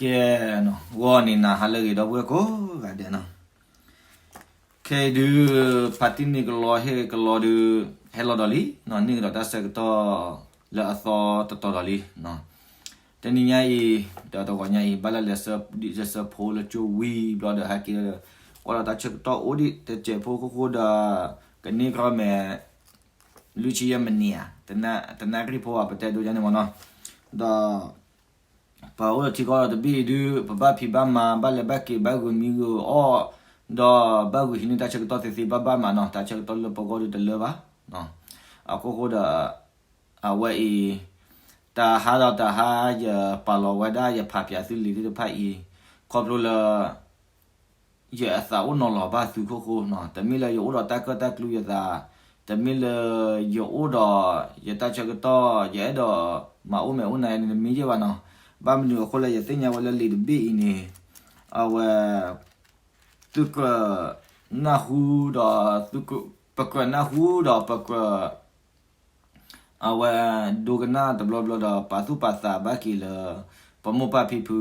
ကဲ, ဂီၤန့ၣ်နၤဟါလၢအဂ့ၤ ဒီပုၢ်ဝဲၢ်ကိးဂၤဒဲးနီၤ. ခဲအံၤဒုး ဖါတံၢ်န့ၣ်ကလီဟ့ၣ်ကလီဒုး ဟဲလီၤဒီးလံနီၤ, န့ၢ်ကဒီးတၢ်ဆၢကတီၢ်လၢအသီတတီၤဒီးလံနီၤ. တနံၤညါအံၤ ဒီးတဂီၤညါအံၤ ဘၣ်လၢလဲၤဆှၢဒံၣ်ဆှၢဖိလၢကၠိဝံၤဘျီဒီး ဟဲက့ၤ ကွၢ်လီၤတၢ်ဆၢကတီၢ်အိၣ်ဒံးတစဲးဖိအခိၣ်ဃိဒီး ကန့ၢ်ကီၢ်မဲာ် လွံၢ်ဆံယဲၢ်မံးနံးဧါ, တနၣ်ရံၣ်ဖိဧါ ပတဲဒိယါန့ၣ်မ့ၢ်နီၤ. ဒီး ပှၤအိၣ်ဒီးထံကီၢ်ဒီးတဘ့ၣ်အံၤဒုး ပဘၣ်ဖံးဘၣ်မၤ ဘၣ်လဲၤဘၣ်က့ၤ ဘၣ်ဂုာ်မံဂုာ်အီၣ် ဒီးဘၣ်ဂုာ်ဟံးန့ၢ်တၢ်ဆၢကတီၢ်သ့သ့ဘၣ်ဘၣ်မးနီၤ. တၢ်ဆၢကတီၢ်လၢပဂီၢ်ဒုးတလၢဘၣ်. အခိၣ်ဃိဒီး အဝဲအံၤ တဟါဒီးတဟါ ယပာ်လီၤဝဲဒၣ်ယဖးပၠးသုလံာ်သ့ၣ်တဖၣ်အံၤ ခီဖျိလၢ ယအသးအိၣ်နီၤလီၤဘၣ်သုခိၣ်ဃိနီၤ. တမ့ၢ်လၢယအိၣ်ဒီးတၢ်ကၢၣ်တၢ်ကျူယသး, တမ့ၢ်လၢယအိၣ်ဒီးယတၢ်ဆၢကတီၢ် ယအဲၣ်ဒိးမၤအိၣ်မဲာ်အိၣ်နါန့ၣ် တမ့ၢ်ယဲၢ်ဘၣ်နီၤ. ဘၣ်မနုၤအဃိလၢယသ့ၣ်ညါဝဲလၢလံာ်တဘ့ၣ်အံၤန့ၣ် အဝဲ သုကြၢးနၢ်ဟူဒီး ပကြၢးနၢ်ဟူဒီးပကြၢး အဝဲဒိကနၣ်တဘျီဘျီဒီး ပာ်သူၣ်ပာ်သးဘၣ်က့ၤလၢ ပမိၢ်ပၢ်ဖံဖု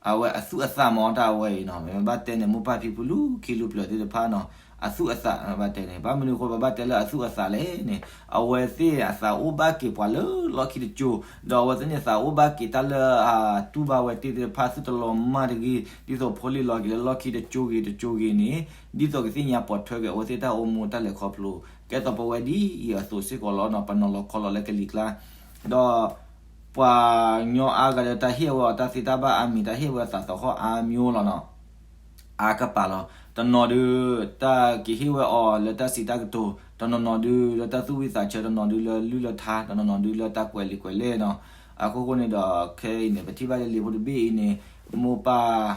အဝဲအသူၣ်အသးမ့ၢ်တၢ်အဝဲအံၤနီၤ. မ့ၢ်ဘၣ်တဲန့ၣ် မိၢ်ပၢ်ဖံဖုလူၤခံလူၤဖျၢၣ်သ့ၣ်တဖၣ်နီၤ အသူၣ်အသးဘၣ်တဲန့ၣ် ဘၣ်မနုၤအဃိပဘၣ်တဲလၢအသူၣ်အသးလဲၣ်န့ၣ် အဝဲသ့ၣ်အသးအိၣ်ဘၣ်က့ၤပှၤလၢလီၢ်ခံတကၠိၤ ဒီးအဝဲသ့ၣ်န့ၣ်သးအိၣ်ဘၣ်က့ၤတၢ်လၢအတူၢ်ဘၣ်ဝဲသ့ၣ်သ့ၣ်တဖၣ် သုတလီၤမၢ်တဂ့ၤ ဒ်သိးဖိလံၤလီၤက့ၤလၢလီၢ်ခံတကၠိၤဂ့ၤတကၠိၤဂ့ၤန့ၣ် ဒ်သိးကသ့ၣ်ညါပိာ်ထွဲက့ၤအဝဲသ့ၣ်တၢ်အိၣ်မူတၢ်လဲၤခီဖျိ ကဲသိးပဝဲဒ်အံၤအသိးစ့ၢ်ကီးလီၤနီၤ. ပနီၤလီၤခီလီၤလၢကလံၤကျါ ဒီး ပှၤကညီအါဂၤဒီးတၢ်ဟ့ၣ်ဝဲအီၤတၢ်သ့တၢ်ဘၣ်အါမံၤ တၢ်ဟ့ၣ်ဝဲအသးသဟီၣ်အါမံၤလီၤနီၤ. အါကပၤလီၤ. တနီၤဒုး တၢ်က့ၤဟ့ၣ်ဝဲအီၤလၢတၢ်စံးတၢ်ကတိၤ, တနီၤနီၤဒုးလၢတၢ်သူၣ်ဝံၣ်သးဆၢ, တနီၤဒုးလၢလုၢ်လၢထါ, တနီၤနီၤဒုးလၢတၢ်ကွဲးလံာ်ကွဲးလဲၢ်နီၤ. အခိၣ်ဃိန့ၣ်ဒီး ခဲအံၤန့ၣ် ပထံၣ်ဘၣ်လၢလံာ်ဖိတဘ့ၣ်အံၤန့ၣ် မိၢ်ပၢ်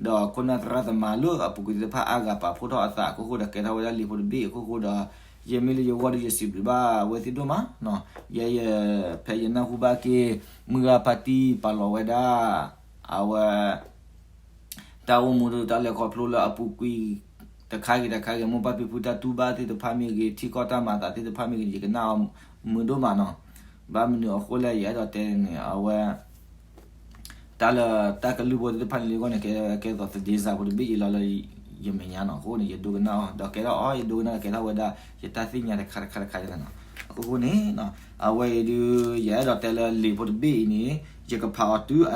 ဒီးခိၣ်နၢ်သရၣ်သမါလၢအပူၤကွံာ်သ့ၣ်တဖၣ်အါဂၤပာ်ဖှိၣ်ထီၣ်အသးအခိၣ်ဃိဒီး ကဲထီၣ်ဝဲဒၣ်လံာ်ဖိတဘ့ၣ်အခိၣ်ဃိဒီး ယမ့ၢ်လၢယဂီၢ်ဒီး ယစံးဘျုးဘၣ်အဝဲသ့ၣ်ဒိၣ်မးနီၤ. ယဲယ ဖဲယနၢ်ဟူဘၣ်က့ၤ မုၢ်ဂၤဖါတံၢ်ပာ်လီၤဝဲဒၣ် အဝဲ တၢ်အိၣ်မူဒီးတၢ်လဲၤခီဖျိလၢအပူၤကွံာ် တခါဂ့ၤတခါဂ့ၤ မိၢ်ပၢ်ဖံဖုတၢ်တူၢ်ဘၣ်သ့ၣ်တဖၣ်မ့ၢ်ဂ့ၤ, ထံကီၢ်တၢ်မၤအသးသ့ၣ်တဖၣ်မ့ၢ်ဂ့ၤန့ၣ် ယကနၣ်အီၤမုာ်ဒိၣ်မးနီၤ. ဘၣ်မနုၤအဃိလဲၣ် ယအဲၣ်ဒိးတဲန့ၣ် အဝဲ တၢ်လၢတၢ်ကလုၢ်ဖိသ့ၣ်တဖၣ်န့ၣ် လၢဂီၢ်န့ၣ် ကဲ ကဲသိးသဒ့စးဖိတဘ့ၣ်အံၤလီၤလၢယမဲာ်ညါနီၤ. အဃိန့ၣ် ယဒိကနၣ်အီၤ ဒီးကဲထီၣ်အီၤ ယဒိကနၣ်ဒီးကဲထီၣ်ဝဲဒၣ် ယတၢ်သ့ၣ်ညါတခါတခါတခါန့ၣ်နီၤ. အဃိန့ၣ် အဝဲအံၤဒုး ယအဲၣ်ဒိးတဲလၢလံာ်ဖိတဘ့ၣ်အံၤန့ၣ် ယကဖးအီၤတုၤအလၢာ်ဒီး ယ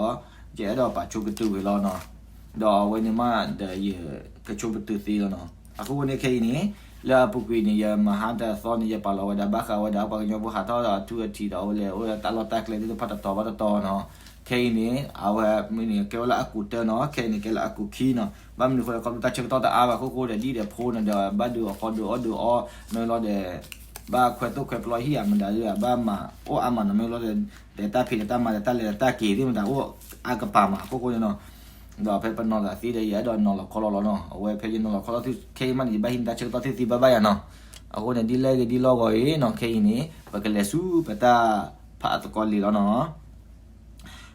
အဲၣ်ဒိးပာ်ဆိကတၢၢ်ဝဲလီၤနီၤ. ဒီးအဝဲန့ၣ်မးဒီး ယကဆိကတၢၢ်သ့လီၤနီၤ. အဃိန့ၣ်ခဲအံၤန့ၣ် လၢအပူၤကွံာ်န့ၣ် ယမဟါတသီန့ၣ် ယပာ်လီၤဝဲဒၣ်ဘၣ်ဃးဝဲဒၣ်ပှၤကညီဖိဟးထီၣ်ဒီးအထူအထံးဒီး အဝဲလဲၤအိၣ်ဒီးတၢ်လီၢ်တၢ်ကျဲသ့ၣ်တဖၣ်တတီၤဘၣ်တတီၤနီၤ. ခဲအံၤန့ၣ် အဝဲမ့ၢ်န့ၣ် ကဲဝဲလၢအကူာ်တၢနီၤ, ခဲအံၤန့ၣ် ကဲလၢအကူာ်ခံနီၤ. ဘၣ်မနုၤအဃိလဲၣ် ခီဖျိတၢ်ဆၢကတီၢ်တအါဘၣ်အခိၣ်ဃိဒီး ဒ်ဒီးဖိန့ၣ်ဒီး ဘၣ်ဒုးအီၣ်ဃီဒုးအီၣ်ဒုးအီ မ့ၢ်လီၤဒီး ဘၣ်ခွဲးသိၣ်ခွဲးပျီဟံၣ်ဧါမတၤဒီး ဘၣ်မၤအိၣ်အါမးနီၤ, မ့ၢ်လီၤဒီး ဒီးတၢ်ဖံးဒီးတၢ်မၤဒီးတၢ်လဲၤဒီးတၢ်က့ၤသ့ၣ်မတၤအိၣ်အါကပၤမးအခိၣ်ဃိန့ၣ်နီၤ. ဒီးဖဲပနီၤသးသ့ဒီး ယအဲၣ်ဒိးနီၤလီၤခီလီၤလီၤနီၤ. အဝဲဖဲယနီၤလီၤခီလီၤသုခဲအံၤမးန့ၣ် ယဘၣ်ဟံးန့ၢ်တၢ်ဆၢကတီၢ်သ့ၣ်သ့ဘၣ်ဘၣ်ယၤနီၤ. အဃိန့ၣ် ဒ်လဲၣ်ဂ့ၤဒ်လီၢ်ဂီၤအံၤနီၤ ခဲအံၤန့ၣ် ပကလဲၤဆူပတၢ်ဖးသကိးလံာ်လီၤနီၤ.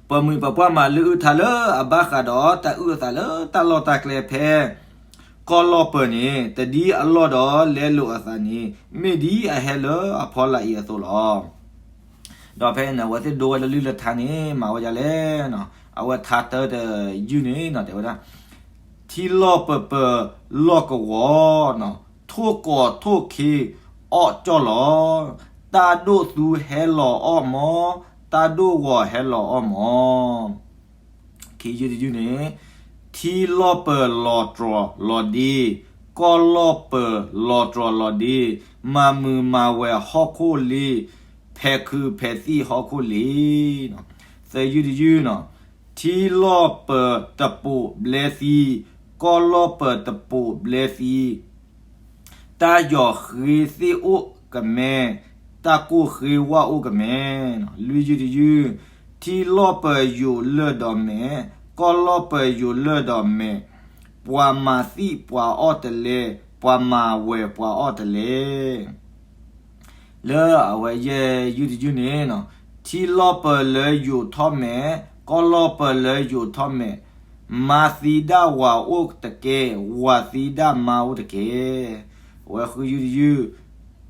ပှၤမုာ်ပှၤပှၢ်မၤလၢအုၣ်ထါလၢအဘၣ်ဃးဒီးတၢ်အုၣ်အသးလၢတၢ်လီၢ်တၢ်ကျဲဖဲ ကီၢ်လီၢ်ပၢၤန့ၣ် တဒ်အလီၢ်ဒီးလဲလိာ်အသးန့ၣ် မ့ၢ်ဒ်အဟဲလၢအဖီလာ်အံၤအသိးလီၤ. ဒီးဖဲန့ၣ် အဝဲသ့ၣ်ဒိဝဲလၢလုၢ်လၢထါန့ၣ် မၤဝဲဒ်လဲၣ်နီၤ. အဝဲထါတၢတယုၢ်န့ၣ်နီၤ တဲဝဲဒၣ် ထံလီၢ်ပၢၤပၢၤလီၢ်ကဝီၤနီၤ, ထိၣ်ကီၤထိၣ်ခ့အီၣ်ကၠီၣ်လီၤ, တၢ်ဒိၣ်သူဟဲလီၤအီၣ်မီ, တၢ်ဒိၣ်ဂီၤဟဲလီၤအီၣ်မီ. ခံယုၢ်တယုၢ်န့ၣ် ထံလီၢ်ပၢၤလီၤတြီၤလီၤဒ့, ကီၢ်လီၢ်ပၢၤလီၤတြီၤလီၤဒ့, မၤမုာ်မၤဝဲၤဟီၣ်ခိၣ်လ့, ဖဲခုးဖဲသံၣ်ဟီၣ်ခိၣ်လ့. သၢယုၢ်တယုၢ်နီၤ, ထံလီၢ်ပၢၤတပိာ်ဘျဲသံ, ကီၢ်လီၢ်ပၢၤတပိာ်ဘျဲသံ, တၢ်ယီၤဃ့သ့ၣ်အိၣ်ကမဲ, တၢ်ကိၢ်ဃ့ဝၣ်အိၣ်ကမဲ. လွံၢ်ယုၢ်တယုၢ်, ထံလီၢ်ပၢၤယိာ်လၢၢ်ဒီးမဲာ်, ကီၢ်လီၢ်ပၢၤယိာ်လၢၢ်ဒီးမဲာ်, ပှၤမၤသံၣ်ပှၤအီၣ်တလဲ, ပှၤမၤဝဲၤပှၤအီၣ်တလဲ. လၢအဝဲယဲၢ်ယုၢ်တယုၢ်န့ၣ်, ထံလီၢ်ပၢၤလၢယိာ်ထီၣ်မဲာ်, ကီၢ်လီၢ်ပၢၤလၢယိာ်ထီၣ်မဲာ်, မါသံဒၣ်ဝၤအိၣ်တကဲ, ဝၤသံဒၣ်မါအိၣ်တကဲ. အဝဲဃုယုၢ်တယုၢ်,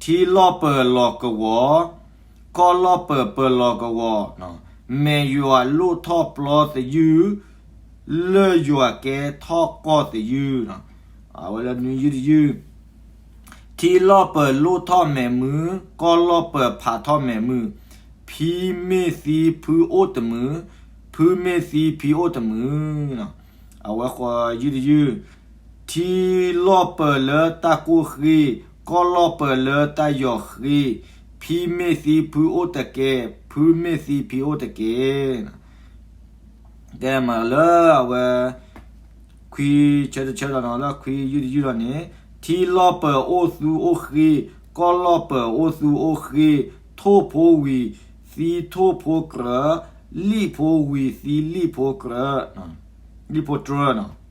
ထံလီၢ်ပၢၤလီၤကဝီၤ, ကီၢ်လီၢ်ပၢၤပၢၤလီၤကဝီၤ, မဲာ်ယွၤလိၣ်ထီၣ်ပျီသယုၢ်, လၢၢ်ယွၤကဲထီၣ်ကီၢ်သယုၢ်. အဝဲလၢနွံယုၢ်တယုၢ်, ထံလီၢ်ပၢၤလိၣ်ထီၣ်မဲာ်မုၢ်, ကီၢ်လီၢ်ပၢၤဖးထီၣ်မဲာ်မုၢ်, ဖံမ့ၢ်သံဖုအိၣ်တမုာ်, ဖုမ့ၢ်သံဖံအိၣ်တမုာ်. အဝဲဃိးယုၢ်တယုၢ်, ထံလီၢ်ပၢၤလၢတၢ်ကိၢ်ဃ့ၢ်, ကီၢ်လီၢ်ပၢၤလၢတၢ်ယီၤဃ့ၢ်, ဖံမ့ၢ်သံဖုအိၣ်တကဲ, ဖုမ့ၢ်သံဖံအိၣ်တကဲ. ကဲမၤလၢအဝဲ ခွံဆၢတဆၢဒီးနီၤ လၢခွံယုၢ်တယုၢ်ဒီးန့ၣ်, ထံလီၢ်ပၢၤအိၣ်သူအိၣ်ဃ့ၢ်, ကီၢ်လီၢ်ပၢၤအိၣ်သူအိၣ်ဃ့ၢ်, ထိၣ်ဖိဝံၤသံထိၣ်ဖိကြၢး, လံၣ်ဖိဝံၤသံလံၣ်ဖိကြၢး, လံၣ်ဖိတြၢနီၤ.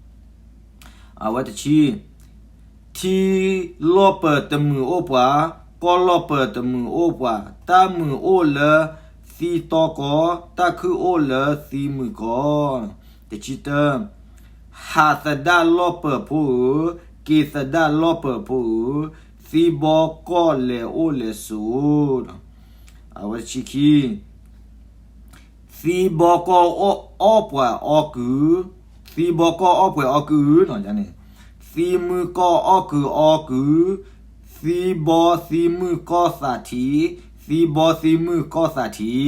အဝဲတဆံ, ထံလီၢ်ပၢၤတမုာ်အိၣ်ပှၤ, ကီၢ်လီၢ်ပၢၤတမုာ်အိၣ်ပှၤ, တၢ်မုာ်အိၣ်လၢသံတီကီၢ်, တၢ်ခုၣ်အိၣ်လၢသံမုာ်ကီၢ်. တဆံတၢ, ဟးသဒၣ်လီၢ်ပၢၤဖိဧၢ, က့ၤသဒၣ်လီၢ်ပၢၤဖိဧၢ, သံဘီကီၢ်လဲၤအိၣ်လဲၤဆိး. အဝဲတဆံခံ, သံဘီကီၢ်အီၣ်ပှၤအီၣ်ကုၢ်, သံဘီကီၢ်အီၣ်ပှဲၤအီၣ်ကုၢ်နီၤန့ၣ်, သံမုၢ်ကီၢ်အီၣ်ကုၢ်အီၣ်ကုၢ်, သံဘီသံမုၢ်ကီၢ်သးထံး, သံဘီသံမုၢ်ကီၢ်သးထံ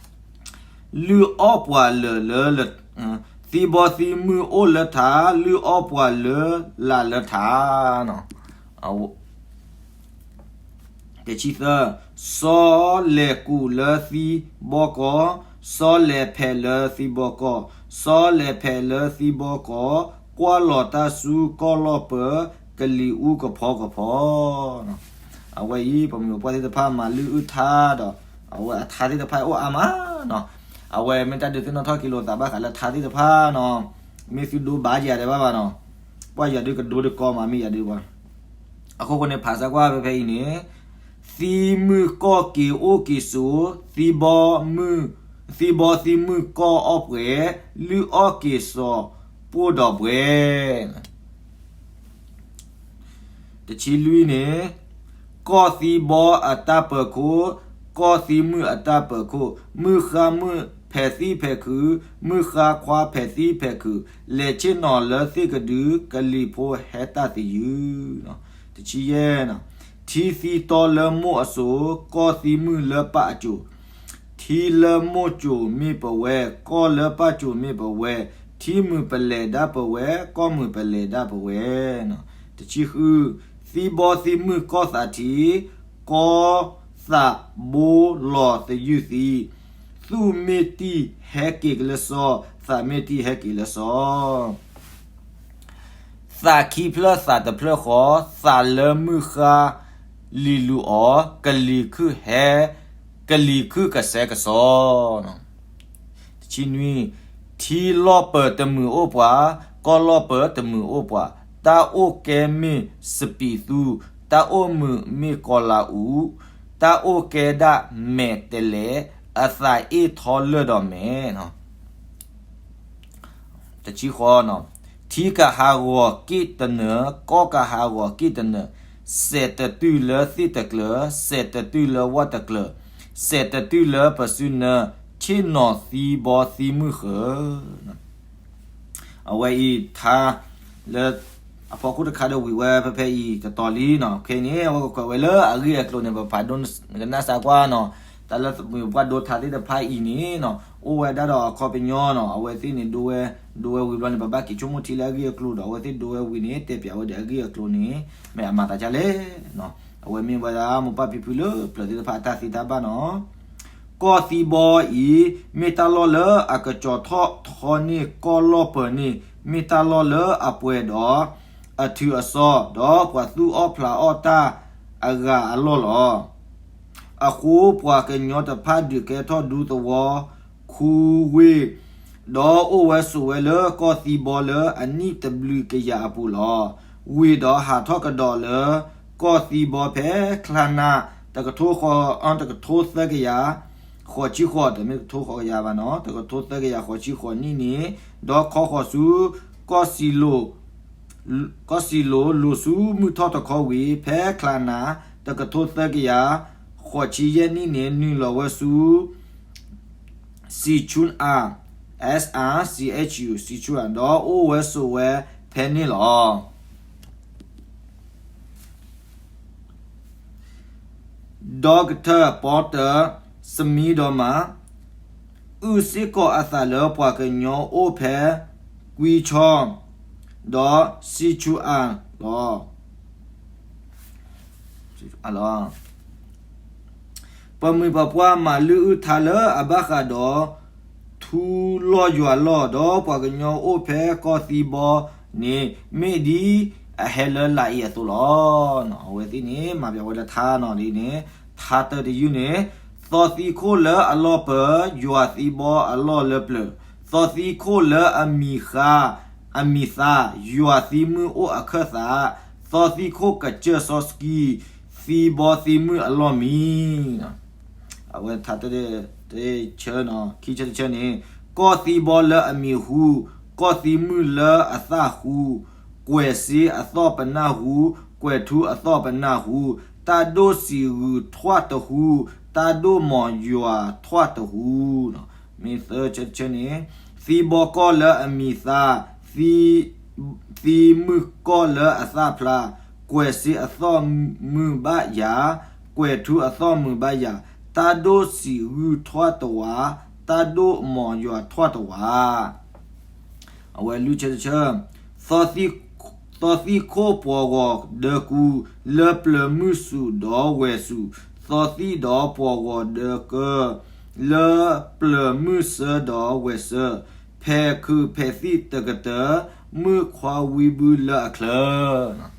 း. လုၢ်အီၣ်ပှၤလၢာ်လၢ, သံဘီသံမုၢ်အိၣ်လၢထး, လုၢ်အီၣ်ပှၤလၢာ်လၢထးနီၤ. တဆံသၢ, စီၤလဲၤကူးလၢသံဘီကီၢ်, စီၤလဲၤဖဲးလၢသံဘီကီၢ်, စီၤလဲၤဖဲးလၢသံဘီကီၢ်, ကွၢ်လီၤတၢ်ဆူကီၢ်လီၢ်ပၢၤ, ကလံၤအူကဖီကဖီ. အဝဲအံၤ ပမိၢ်ပပှၢ်သ့ၣ်တဖၣ်မၤလုၢ်အုၣ်ထါဒီး အဝဲအထါသ့ၣ်တဖၣ်အိၣ်အါမးနီၤ. အဝဲမ့ၢ်တၢ်ဒုးသ့ၣ်နီၣ်ထီၣ်က့ၤလိာ်သးဘၣ်ဃးလၢထါသ့ၣ်တဖၣ်နီၤ, မ့ၢ်သုဒိဘၣ်ယၤဒံးဘၣ်ဘၣ်နီၤ, ပှၢ်ယၤဒုးကဒိတကီမးမ့ၢ်ယၤဒုးဘၣ်. အဃိဃိန့ၣ် ဖးစၢ်ကွၢ်ဖဲဖဲအံၤန့ၣ်, သံမုၢ်ကီၢ်က့ၤအိၣ်က့ၤဆိး, သံဘီသံမုၢ်ကီၢ်အီၣ်ပှဲၤ, လုၢ်အီၣ်က့ၤစီၤပိၢ်ဒီးဘှဲ. တဆံလွံၢ်န့ၣ်, ကီၢ်သံဘီအတၢ်ပၢၤခိၣ်, ကီၢ်သံမုၢ်အတၢ်ပၢၤခိၣ်, မုၢ်ဃါမုၢ်ဖဲးသံဖဲးခုး, မုၢ်ဃါခွါဖဲးသံဖဲးခုး, လဲၤဆ့ၣ်နီၤလၢသ့ၣ်ကဒု, ကလံၤဖိဟဲတၢ်သယုၢ်. တဆံယဲၢ်န့ၣ်, ထံသံတီလၢမိၢ်အစိၤ, ကီၢ်သံမုၢ်လၢပၢ်အစိၤ, ထံလၢမိၢ်စိၤမ့ၢ်ပဝဲ, ကီၢ်လၢပၢ်စိၤမ့ၢ်ပဝဲ, ထံမုၢ်ပလဲၤဒၣ်ပဝဲ, ကီၢ်မုၢ်ပလဲၤဒၣ်ပဝဲ. တဆံဃု, သံဘီသံမုၢ်ကီၢ်သးထံး, ကီၢ်သးဘိလီၤသယုၢ်သံ, သူၣ်မ့ၢ်တံၢ်ဟဲက့ၤလၢစီၤ, သးမ့ၢ်တံၢ်ဟဲက့ၤလၢစီၤ. သးခံဖျၢၣ်သးတဖျၢၣ်ဃီ, သးလၢမုၢ်ဃါလံၤလူၤအီၤ, ကလံၤခုၣ်ဟဲ, ကလံၤခုၣ်ကစဲကစီၤ. တဆံနွံ, ထံလီၢ်ပၢၤတမုာ်အိၣ်ပှၤ, ကီၢ်လီၢ်ပၢၤတမုာ်အိၣ်ပှၤ, တၢ်အိၣ်ကဲမ့ၢ်စပံးသူ, တၢ်အိၣ်မုာ်မ့ၢ်ကီၤလၤအူ, တၢ်အိၣ်ကဲဒၣ်မဲာ်တဲးလဲး, အသးအ့ၣ်ထီလၢာ်ဒီးမဲာ်. တဆံဃီ, ထံကဟးဂီၤက့ၣ်တနၢၤ, ကီၢ်ကဟးဂီၤက့ၣ်တနၢၤ, စဲးတတုၤလၢသ့ၣ်တကျၢၤ, စဲးတတုၤလၢဝၣ်တကျၢၤ, စဲးတတုၤလၢပစုနၢ, ဆ့ၣ်နီၤသံဘီသံမုၢ်ဃၢၤ. အဝဲအံၤထါလၢ အဖီခိၣ်တခါဒီးဝံၤဝဲဖဲဖဲအံၤတတီၤလံနီၤ. ခဲအံၤန့ၣ် အဝဲကကွဲးဝဲလၢအဂ့ၢ်အကျိၤန့ၣ် ပဖးဒိကနၣ်စၢ်ကွၢ်နီၤ. တၢ်လၢပှၤဒိထါသ့ၣ်တဖၣ်အံၤန့ၣ်နီၤ အိၣ်ဝဲဒၣ်ဒီးအခီပညီနီၤ. အဝဲသ့ၣ်န့ၣ် ဒိဝဲ ဒိဝဲဝံၤဘျီန့ၣ် ပဘၣ်က့ၤဆိကမိၣ်ထံလၢအဂ့ၢ်အကျိၤဒီး အဝဲသ့ၣ်ဒိဝဲဝံၤန့ၣ် တဲပၠးဝဲဒီးအဂ့ၢ်အကျိၤန့ၣ် မ့ၢ်အမၤသးဒ်လဲၣ်နီၤ. အဝဲမ့ၢ်ဝဲဒၣ်မိၢ်ပၢ်ဖံဖုလၢပျၢၤသ့ၣ်တဖၣ်အတၢ်သ့တၢ်ဘၣ်နီၤ. ကီၢ်သံဘီအံၤ မ့ၢ်တၢ်လီၢ်လၢအကစီၤထီၣ်ထီန့ၢ်ကီၢ်လီၢ်ပၢၤန့ၣ် မ့ၢ်တၢ်လီၢ်လၢအပှဲၤဒီး အထုးအစီၣ် ဒီးပှၤသူၣ်အီၣ်ဖျးအီၣ်တၢ်အဂၤအလီၢ်လီၤ. အဃိပှၤကညီတဖၣ်ဒုးကဲထီၣ်ဒူသဝီ ခူဝ့ၢ် ဒီးအိၣ်ဝဲဆိးဝဲလၢကီၢ်သံဘီလၢအနံၣ်တဘျုးကယၤအပူၤလီၤ. ဝံၤဒီးဟးထီၣ်ကဒီးလၢ ကီၢ်သံဘီဖဲချါနး တကထိဃီ တကထိသၢကယၤ ဃိးဆံဃိး တမ့ၢ်တကထိဃိးကယၤဘၣ်နီၤ တကထိသၢကယၤဃိးဆံဃိးနံၣ်န့ၣ် ဒီးခီဃီၤဆူ ကီၢ်စံလိၤ လိၤဆူမုၢ်ထီၣ်တခီဝံၤ ဖဲချါနး တကထိသၢကယၤ ဃိးဆံယဲၢ်နံၣ်န့ၣ် နုာ်လီၤဝဲဆူ Sichuan, S I C H U, Sichuan, ဒီးအိၣ်ဝဲဆိးဝဲဖဲန့ၣ်လီၤ. ဒီကထၢၣ်ပီတၢၢ် စမံဒီးမၤ အုၣ်စ့ၢ်ကီးအသးလၢပှၤကညီအိၣ်ဖဲ ကွံချီ ဒီး Sichuan လီၤ. ပှၤမုၢ်ပှၤပှၢ်မၤလုၢ်အုၣ်ထါလၢအဘၣ်ဃးဒီး ထူလီၢ်ယွၤလီၢ်, ဒီးပှၤကညီအိၣ်ဖဲကီၢ်သံဘီန့ၣ် မ့ၢ်ဒ်အဟဲလၢလာ်အံၤအသိးလီၤ. အဝဲသ့ၣ်န့ၣ် မၤပျီဝဲလၢထါနီၤဒ်န့ၣ်, ထါတၢတယုၢ်န့ၣ်, သီသံခိၣ်လၢအလီၢ်ပၢၤ, ယွၤသံဘီအလီၢ်လၢပျၢၤ, သီသံခိၣ်လၢအမံၤဃါ, အမံၤသါ, ယွၤသံမုၢ်အိၣ်အခၢၣ်သး, သီသံခိၣ်ကစၢၢ်စီဆှံ, သံဘီသံမုၢ်အလီၢ်မံ. အဝဲထါတၢ တဆၢနီၤ, ခံဆၢတဆၢန့ၣ်, ကီၢ်သံဘီလၢအမံၤဟူ, ကီၢ်သံမုၢ်လၢအသၣ်ဟူ, ကွဲၤစ့အသီၣ်ပနၢ်ဟူ, ကွဲၤထူအသီၣ်ပနၢ်ဟူ, တၢ်ဒိၣ်စံးဂုၤထွၣ်တဟူ, တၢ်ဒိၣ်မီၤယွၤထွၣ်တဟူ. မ့ၢ်သၢဆၢတဆၢန့ၣ်, သံဘီကီၢ်လၢအမံၤသါ, သံမုၢ်ကီၢ်လၢအသၣ်ဖျါ, ကွဲၤစ့အသီၣ်မုၢ်ဘၣ်ယၤ, ကွဲၤထူအသီၣ်မုၢ်ဘၣ်ယၤ, တၢ်ဒိၣ်စံးဂုၤထွၣ်တဝး, တၢ်ဒိၣ်မီၤယွၤထွၣ်တဝး. အဝဲလွံၢ်ဆၢတဆၢ, သီသံခိၣ်ပှီၤဂီၤဒၢကူ, လၢပျၢၤမုၢ်ဆူၣ်ဒီးဝဲၢ်ဆူၣ်, သီသံဒီးပှီၤဂီၤဒၢကၢ, လၢပျၢၤမုၢ်စၢဒီးဝဲၢ်စၢ, ဖဲးခုးဖဲးသံၣ်တကတၢၢ်, မုၣ်ခွါဝံဘုလၢအချၢ.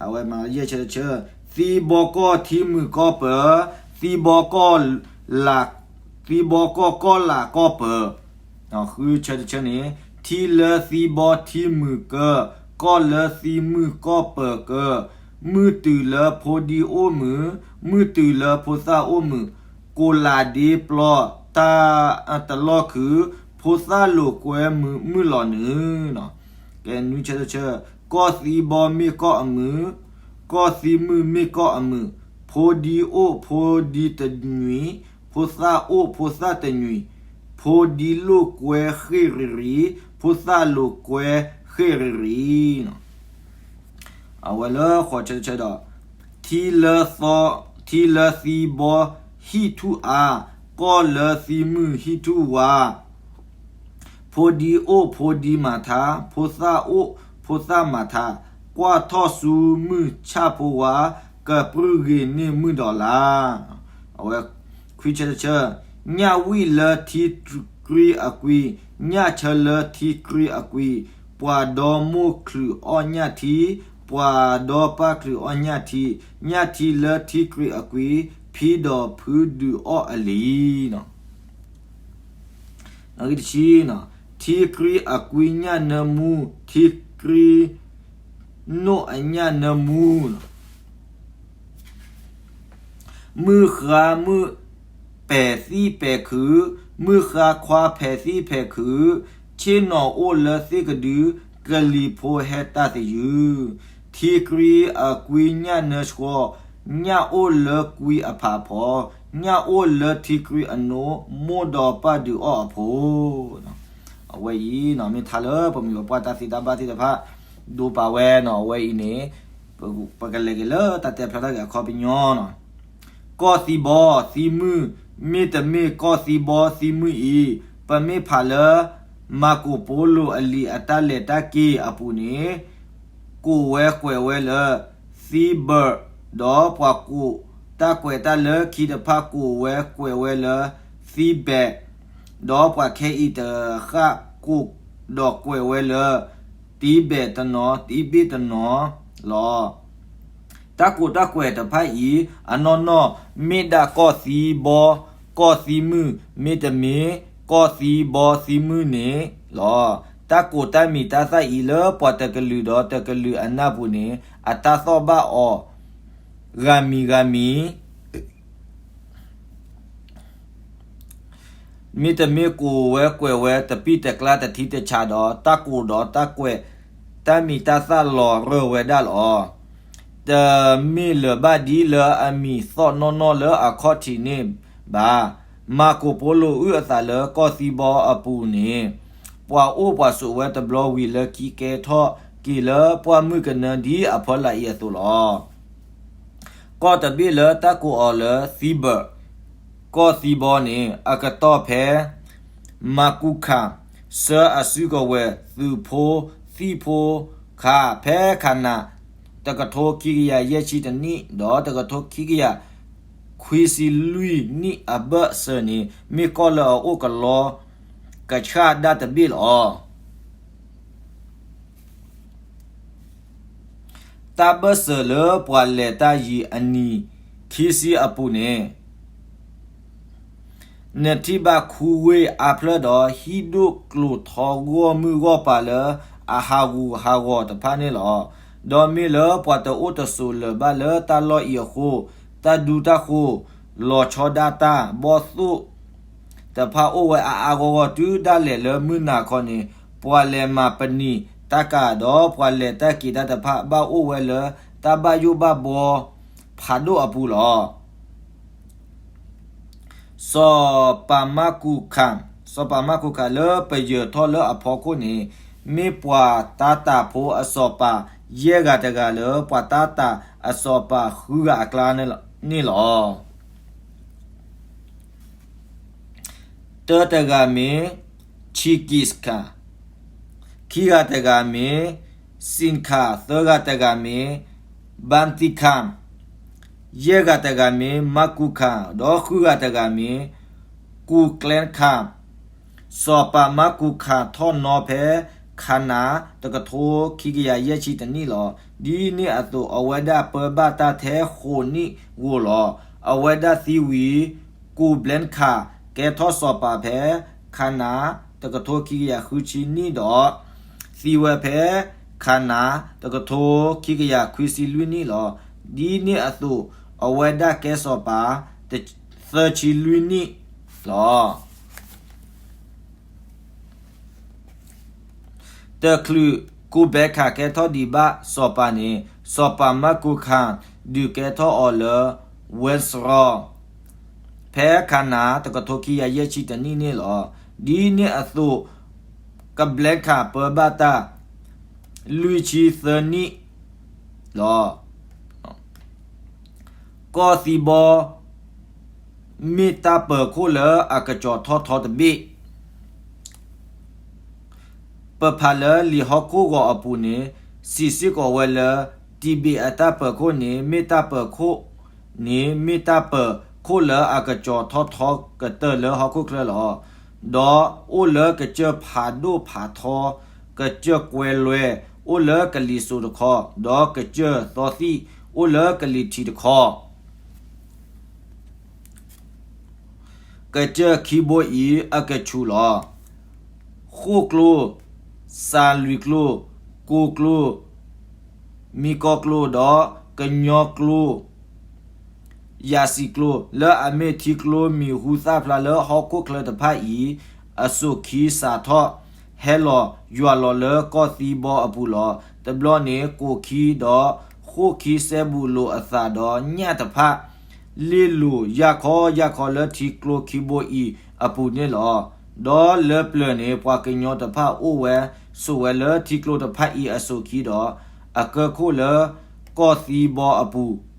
အဝဲမၤယဲၢ်ဆၢတဆၢ, သံဘီကီၢ်ထံမုၢ်ကီၢ်ပၢၤ, သံဘီကီၢ်လၢ်, သံဘီကီၢ်ကီၢ်လၢ်ကီၢ်ပၢၤ. ဃုဆၢတဆၢန့ၣ်, ထံလၢသံဘီထံမုၢ်ကၢ, ကီၢ်လၢသံမုၢ်ကီၢ်ပၢၤကၢ, မုၢ်တုၤလၢဖိဒံအိၣ်မုာ်, မုၢ်တုၤလၢဖိသၣ်အိၣ်မုာ်, ကိးလးဒ့ပျီတၢ်တလီၢ်ခုၣ်, ဖိသၣ်လိာ်ကွဲမုာ်လီၤနုၤ. ကဲနွံဆၢတဆၢ, ကီၢ်သံဘီမ့ၢ်ကီၢ်အမုာ်, ကီၢ်သံမုၢ်မ့ၢ်ကီၢ်အမုာ်, ဖိဒံအိၣ်ဖိဒံတညွံး, ဖိသၣ်အိၣ်ဖိသၣ်တညွံး, ဖိဒံလိာ်ကွဲဃ့ၢ်ရံၤရံၤ, ဖိသၣ်လိာ်ကွဲဃ့ၢ်ရံၤရံၤ. အဝဲလၢဃိးဆၢတဆၢဒီး, ထံလၢသီ, ထံလၢသံဘီဟံၣ်ထူၣ်အါ, ကီၢ်လၢသံမုၢ်ဟံၣ်ထူၣ်ဝါ, ဖိဒံအိၣ်ဖိဒံမၤထါ, ဖိသၣ်အိၣ်ဖိသၣ်မၤထါ, ကွၢ်ထီၣ်ဆူမုၢ်ဆၣ်ဖိဝါ, ကပြုၢ်ဂ့ၤန့ၢ်မုၢ်ဒီးလါ. အဝဲခွံဆၢတဆၢ, ညၣ်ဝံၣ်လၢထံကြံအကွံ, ညၣ်ဆၢလၢထံကြံအကွံ, ပှၤဒီမိၢ်ချုးအီၣ်ညၣ်ထံ, ပှၤဒီပၢ်ချုးအီၣ်ညၣ်ထံ, ညၣ်ထံလၢထံကြံအကွံ, ဖံဒီးဖုဒုးအီၣ်အလံၤ. တဆံ, ထံကြံအကွံညၣ်နၢမူ, ထံကြံနိၣ်အညၣ်နၢမူ. မုၢ်ဃါမုၣ်ပဲာ်သံၣ်ပဲာ်ခုး, မုၢ်ဃါခွါဖဲးသံၣ်ဖဲးခုး, ဆ့ၣ်နီၤအိၣ်လၢသ့ၣ်ကဒု, ကလံၤဖိဟဲတၢ်သယုၢ်. ထံကြံအကွံညၣ်နၢဆှီ, ညၣ်အိၣ်လၢကွံအဖးဖီ, ညၣ်အိၣ်လၢထံကြံအနိ, မိၢ်ဒီးပၢ်ဒုးအီၣ်အဖိ. အဝဲအံၤ မ့ၢ်ထါလၢပမိၢ်ပပှၢ်တၢ်သ့တၢ်ဘၣ်သ့ၣ်တဖၣ် ဒိပာ်ဝဲနီၤ, အဝဲအံၤန့ၣ် ပကလဲၤက့ၤလၢတၢ်တဲဖျါထီၣ်က့ၤအခီပညီနီၤ. ကီၢ်သံဘီသံမုၢ်, မ့တမ့ၢ်ကီၢ်သံဘီသံမုၢ်အံၤ, ပမ့ၢ်ဖးလၢ မၤကိာ်ပိလိာ်အလံာ်အတၢ်လဲၤတၢ်က့ၤအပူၤန့ၣ် ကိးဝဲကွဲးဝဲလၢ သံဘၢၣ်, ဒီးပှၤကိးတၢ်ကွဲးတၢ်လၢခံတဖၣ်ကိးဝဲကွဲးဝဲလၢ သံဘဲး, ဒီးပှၤခဲအံၤတဃၣ်ကိးဒီးကွဲးဝဲလၢ တံဘဲးတနီၤ, တံဘ့ၣ်တနီၤလီၤ. တၢ်ကိးတၢ်ကွဲးတဖၣ်အံၤ အနီၢ်နီၢ် မ့ၢ်ဒၣ်ကီၢ်သံဘီ, ကီၢ်သံမုၢ်, မ့တမ့ၢ် ကီၢ်သံဘီသံမုၢ်န့ၣ်လီၤ. တၢ်ကိးတၢ်မံၤတၢ်သၣ်အံၤလၢပှၤတကလုာ်ဒီးတကလုာ်အနၢ်ပူၤန့ၣ် အတၢ်သီၣ်ဘၣ်အီၤ ဂၤမံၤဂၤမံၤ မ့တမ့ၢ်ကိးဝဲကွဲးဝဲတပံၢ်တကျါတထံတဆးဒီး တၢ်ကိးဒီးတၢ်ကွဲး တၢ်မံၤတၢ်သၣ်လီၤရၢၢ်ဝဲဒၣ်လီၤ. တမ့ၢ်လၢၤဘၣ်ဒ်လၢအမံၤသီၣ်နီၢ်နီၢ်လၢအခီၣ်ထံးန့ၣ်ဘၣ်. မၤကိၣ်ပီလိၣ်အုၣ်အသးလၢကီၢ်သံဘီအပူၤန့ၣ် ပှၤအိၣ်ပှၤဆိးဝဲတဘျီဝံၤလၢခံ ကဲထီၣ်က့ၤလၢပှၢ်မုၢ်ကနၢဒ်အဖီလာ်အံၤအသိးလီၤ. ကီၢ်တဘ့ၣ်လၢတၢ်ကိးအီၤလၢ Theban ကီၢ်သံဘီန့ၣ် အကတီၢ်ဖဲ မၤကူခၣ် ဆှၢအစုကဝဲၤသုးဖိသံၣ်ဖိခါ ဖဲခးနၤ တကထိခံကယၤယဲၢ်ဆံတနံၣ် ဒီးတကထိခံကယၤခွံဆံလွံၢ်နံၣ်အဘၢၣ်စၢၤန့ၣ် မ့ၢ်ကီၢ်လၢအအိၣ်ကလီကဆှၣ်ဒၣ်တဘ့ၣ်လီၤ. တၢ်ဘၢၣ်စၢၤလၢပှၤလဲၤတၢ်ယံၤအနံၣ်ခံဆံအပူၤန့ၣ် နထံၣ်ဘၣ်ခူဝ့ၢ်အါဖျၢၣ်ဒီး ဟံၣ်ဒိၣ်ကျိၤထီဂီၢ်မုၢ်ဂီၢ်ပၤလၢအဟးဂူာ်ဟးဂီၤတဖၣ်န့ၣ်လီၤ. ဒီးမ့ၢ်လၢပှၤတအိၣ်တဆိးလၢၤဘၣ်လၢတၢ်လီၢ်အံၤအဃိ တၢ်ဒူတၢ်ဃိၤ လီၤဆီဒၣ်တၢ်ဘီၣ်သိၣ် တဖၣ်အိၣ်ဝဲအါအါဂီၢ်ဂီၢ် တုၤဒၣ်လဲာ်လၢမုၢ်နၤခီန့ၣ် ပှၤလဲၤမၤပနံာ်တၢ်ကၤ ဒီးပှၤလဲၤတၢ်က့ၤတၢ်တဖၣ် ဘၣ်အိၣ်ဝဲလၢတၢ်ဘၣ်ယိၣ်ဘၣ်ဘှီဖးဒိၣ်အပူၤလီၤ. စီၤပၤမၢ်ကူခၣ်, စီၤပၤမၢ်ကူခၣ်လၢပယၢၤထီၣ်လၢအဖီခိၣ်န့ၣ် မ့ၢ်ပှၤတၤတၢ်ဖိအစီၤပၤယဲၢ်ဂၤတဂၤလၢ ပှၤတၤတၢ်အစီၤပၤဃုဂၤအကျါန့ၣ်လီၤ. တၢတဂၤမ့ၢ် Chinggis Khan, ခံဂၤတဂၤမ့ၢ် Sin Khan, သၢဂၤတဂၤမ့ၢ် Bati Khan, ယဲၢ်ဂၤတဂၤမ့ၢ် Maku Khan, ဒီးဃုဂၤတဂၤမ့ၢ် Kublai Khan. စီၤပၤမၢ်ကူခၣ်ထီၣ်နီၤဖဲ ခးနၤ တကထိခံကယၤယဲၢ်ဆံတနံၣ်လီၤ. ဒ်န့ၣ်အသိး အဝဲဒၣ်ပၢဘၣ်တၢ်ထဲဃိးနံၣ်ဧိၤလီၤ. အဝဲဒၣ်သံဝံၤ Kublai Khan ကဲထီၣ်စီၤပၤဖဲ ခးနၤ တကထိခံကယၤဃုဆံနံၣ်ဒီး သံဝဲဖဲ ခးနၤ တကထိခံကယၤခွံဆံလွံၢ်နံၣ်လီၤ. ဒ်န့ၣ်အသိး အဝဲဒၣ်ကဲစီၤပၤ သၢဆံလွံၢ်နံၣ်လီၤ. တချုး Kublai Khan ကဲထီၣ်ဒံးဘၣ်စီၤပၤန့ၣ် စီၤပၤမၢ်ကူခၣ် ဒုးကဲထီၣ်အီၤလၢ Viceroy ဖဲခးနၤ တကထိခံကယၤယဲၢ်ဆံတနံၣ်န့ၣ်လီၤ. ဒ်န့ၣ်အသိး Kublai Khan ပၢဘၣ်တၢ် လွံၢ်ဆံသၢနံၣ်လီၤ. ကီၢ်သံဘီ မ့ၢ်တၢ်ပၢၤခိၣ်လၢအကစီၤထီၣ်ထီတဘ့ၣ်. ပဖးလၢလံာ်ဟီၣ်ခိၣ်ဂီၤအပူၤန့ၣ် စံးစ့ၢ်ကီးဝဲလၢ Tibet အတၢ်ပၢၤခိၣ်န့ၣ် မ့ၢ်တၢ်ပၢၤခိၣ်န့ၣ် မ့ၢ်တၢ်ပၢၤခိၣ်လၢအကစီၤထီၣ်ထီကတၢၢ်လၢဟီၣ်ခိၣ်ချၢလီၤ. ဒီးအိၣ်လၢကစၢၢ်ဖးဒိၣ်ဖးထီ, ကစၢၢ်ကွဲလွဲ, အိၣ်လၢကလံၤစိးတခီ, ဒီးကစၢၢ်သီသံၣ် အိၣ်လၢကလံၤထံးတခီ ကစၢၢ်ခံဘိအံၤအကဆူၣ်လီၤ. ဃိၣ်ကျိ, စၤလွံၣ်ကျိ, ကိၢ်ကျိ, မံကီၢ်ကျိ, ဒီးကညီကျိ, ယၤစံၣ်ကျိ, လၢအမ့ၢ်ထံကျိမံၤဟူသၣ်ဖျါလၢဟီၣ်ခိၣ်ချၢတဖၣ်အံၤ အစိာ်ခံစးထီၣ် ဟဲလီၤယွၤလီၤလၢကီၢ်သံဘီအပူၤလီၤ. တဘျီန့ၣ် ကိၣ်ခံဒီးဃိၣ်ခံစဲဘူးလိာ်အသးဒီးညၣ်တဖၣ် လ့ၣ်လိာ်ယၢ်ခီယၢ်ခီလၢထံကျိခံဘိအံၤအပူၤန့ၣ်လီၤ. ဒီးလၢပျၢၤန့ၣ် ပှၤကညီတဖၣ်အိၣ်ဝဲဆိးဝဲလၢထံကျိတဖၣ်အံၤအစိာ်ခံဒီး အကၢၢ်ခိၣ်လၢကီၢ်သံဘီအပူၤ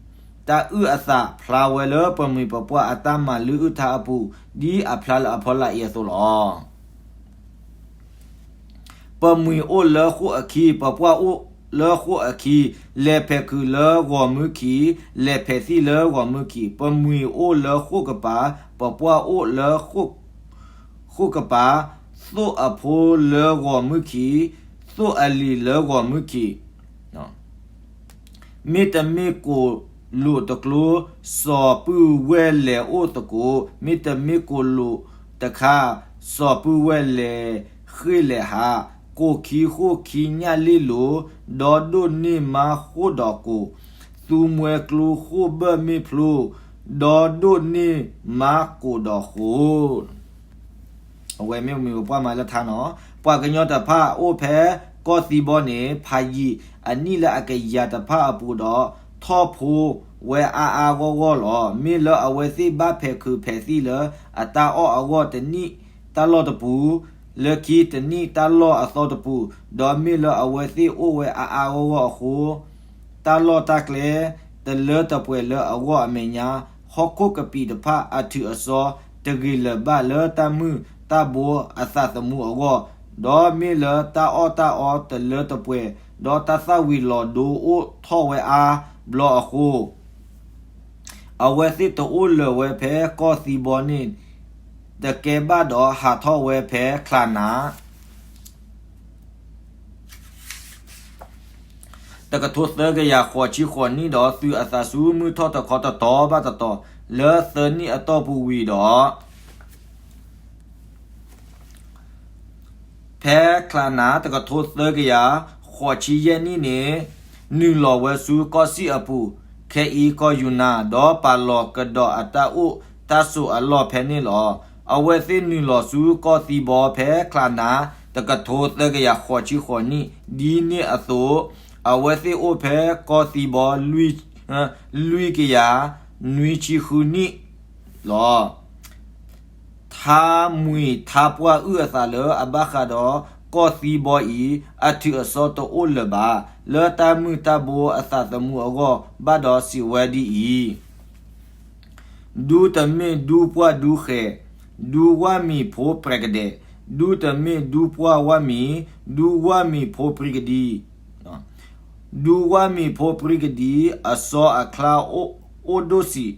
တၢ်အုၣ်အသးဖျါဝဲလၢပမှံၤပပှၢ်အတၢ်မၤလုၢ်အုၣ်ထါအပူၤ ဒ်အဖျါလၢအဖီလာ်အံၤအသိးလီၤ. ပမှံၤအိၣ်လၢဃိၣ်အခံ, ပပှၢ်အိၣ်လၢဃိၣ်အခံ, လဲၤဖဲးခုးလၢဂီၤမုၢ်ခံ, လဲၤဖဲးသံၣ်လၢဂီၤမုၢ်ခံ, ပမှံၤအိၣ်လၢဃိၣ်ကပၤ, ပပှၢ်အိၣ်လၢဃိၣ်ကပၤ, သိၣ်အဖိလၢဂီၤမုၢ်ခံ, သိၣ်အလံၤလၢဂီၤမုၢ်ခံ မ့တမ့ၢ်ကိၣ်လိာ်တကျိၤ စီၤပုၢ်ဝဲၢ်လဲၤအိၣ်သကိး, မ့တမ့ၢ်ကိၣ်လိာ်တခါ စီၤပုၢ်ဝဲၢ်လဲၤဃ့ၢ်လဲၤဟး, ကိၣ်ခံဃိၣ်ခံညၣ်လ့ၣ်လိာ်, ဒီးဒိးန့ၢ်မါဃိၣ်ဒီးကိၣ်, သူမွဲကျိဃိၣ်ဘၢၣ်မ့ၣ်ဖျိ, ဒီးဒိးန့ၢ်မါကိၣ်ဒီးဃိၣ် အဝဲမ့ၢ်ပမှံၤပပှၢ်မၤလၢထါနီၤ, ပှၤကညီတဖၣ်အိၣ်ဖဲကီၢ်သံဘီန့ၣ် ဖးယံာ်အနံၣ်လၢအကယၤတဖၣ်အပူၤဒီး ထီၣ်ဖိ ဝဲအါအါဂီၢ်ဂီၢ်လီၤ. မ့ၢ်လၢအဝဲသ့ၣ်ဘၣ်ဖဲးခုးဖဲးသံၣ်လၢအတၢ်အီၣ်အဂီၢ်တနံၣ်တၢ်လီၢ်တပူၤ, လၢခံတနံၣ်တၢ်လီၢ်အသီတပူၤ, ဒီးမ့ၢ်လၢအဝဲသ့ၣ်အိၣ်ဝဲအါအါဂီၢ်ဂီၢ်အဃိ, တၢ်လီၢ်တၢ်ကျဲတလၢတပှဲၤလၢအဂီၢ်အမဲာ်ညါ, ဟီၣ်ခိၣ်ကပံာ်တဖၣ်အထုးအစီတဂ့ၤလၢၤဘၣ်လၢတၢ်မုၢ်တၢ်ဘိအသးသမူအဂီၢ်, ဒီးမ့ၢ်လၢတၢ်အီၣ်တၢ်အီတလၢတပှဲၤ, ဒီးတၢ်သၣ်ဝံၤလီၤဒိအိၣ်ထီၣ်ဝဲအါဘျီအဃိ, အဝဲသ့ၣ်တအိၣ်လၢၤဝဲဖဲကီၢ်သံဘီန့ၣ်, တကဲဘၣ်ဒီးဟးထီၣ်ဝဲဖဲချးနၤ တကထိသၢကယၤဃိးဆံဃိးနံၣ်ဒီး သုးအသးဆူမုၢ်ထီၣ်တခီတတီၤဘၣ်တတီၤ လၢသၢနံၣ်အတီၢ်ပူၤဝံၤဒီး ဖဲချးနၤတကထိသၢကယၤဃိးဆံယဲၢ်နံၣ်န့ၣ် နုာ်လီၤဝဲဆူကီၢ်စံၣ်အပူၤ ခဲအံၤကီၢ်ယူနၤ ဒီးပာ်လီၤကဒီးအတၢ်အိၣ်တၢ်ဆိးအလီၢ်ဖဲန့ၣ်လီၤ. အဝဲသ့ၣ်နုာ်လီၤဆူကီၢ်သံဘီဖဲချးနၤ တကထိသၢကယၤဃိးဆံဃိးနံၣ်, ဒ်န့ၣ်အသိး အဝဲသ့ၣ်အိၣ်ဖဲကီၢ်သံဘီ လွံၢ်ကယၤနွံဆံဃုနံၣ်လီၤ. ထါမှံၤထါပှၢ်အုၣ်အသးလၢအဘၣ်ဃးဒီးကီၢ်သံဘီအံၤ အထုးအစီတအိၣ်လၢၤဘၣ် လၢတၢ်မုၢ်တၢ်ဘိအသးသမူအဂီၢ် ဘၣ်ဒီးစံးဝဲဒ်အံၤ, ဒူတမ့ၢ်ဒူပှၢ်ဒူဃဲၤ, ဒူဝၣ်မံၤဖိပြဲကဒဲး, ဒူတမ့ၢ်ဒူပှၢ်ဝၣ်မံၤ, ဒူဝၣ်မံၤဖိပြံကဒံ, ဒူဝၣ်မံၤဖိပြံကဒံ အစီအချါအိၣ်ဒိၣ်ဆံး,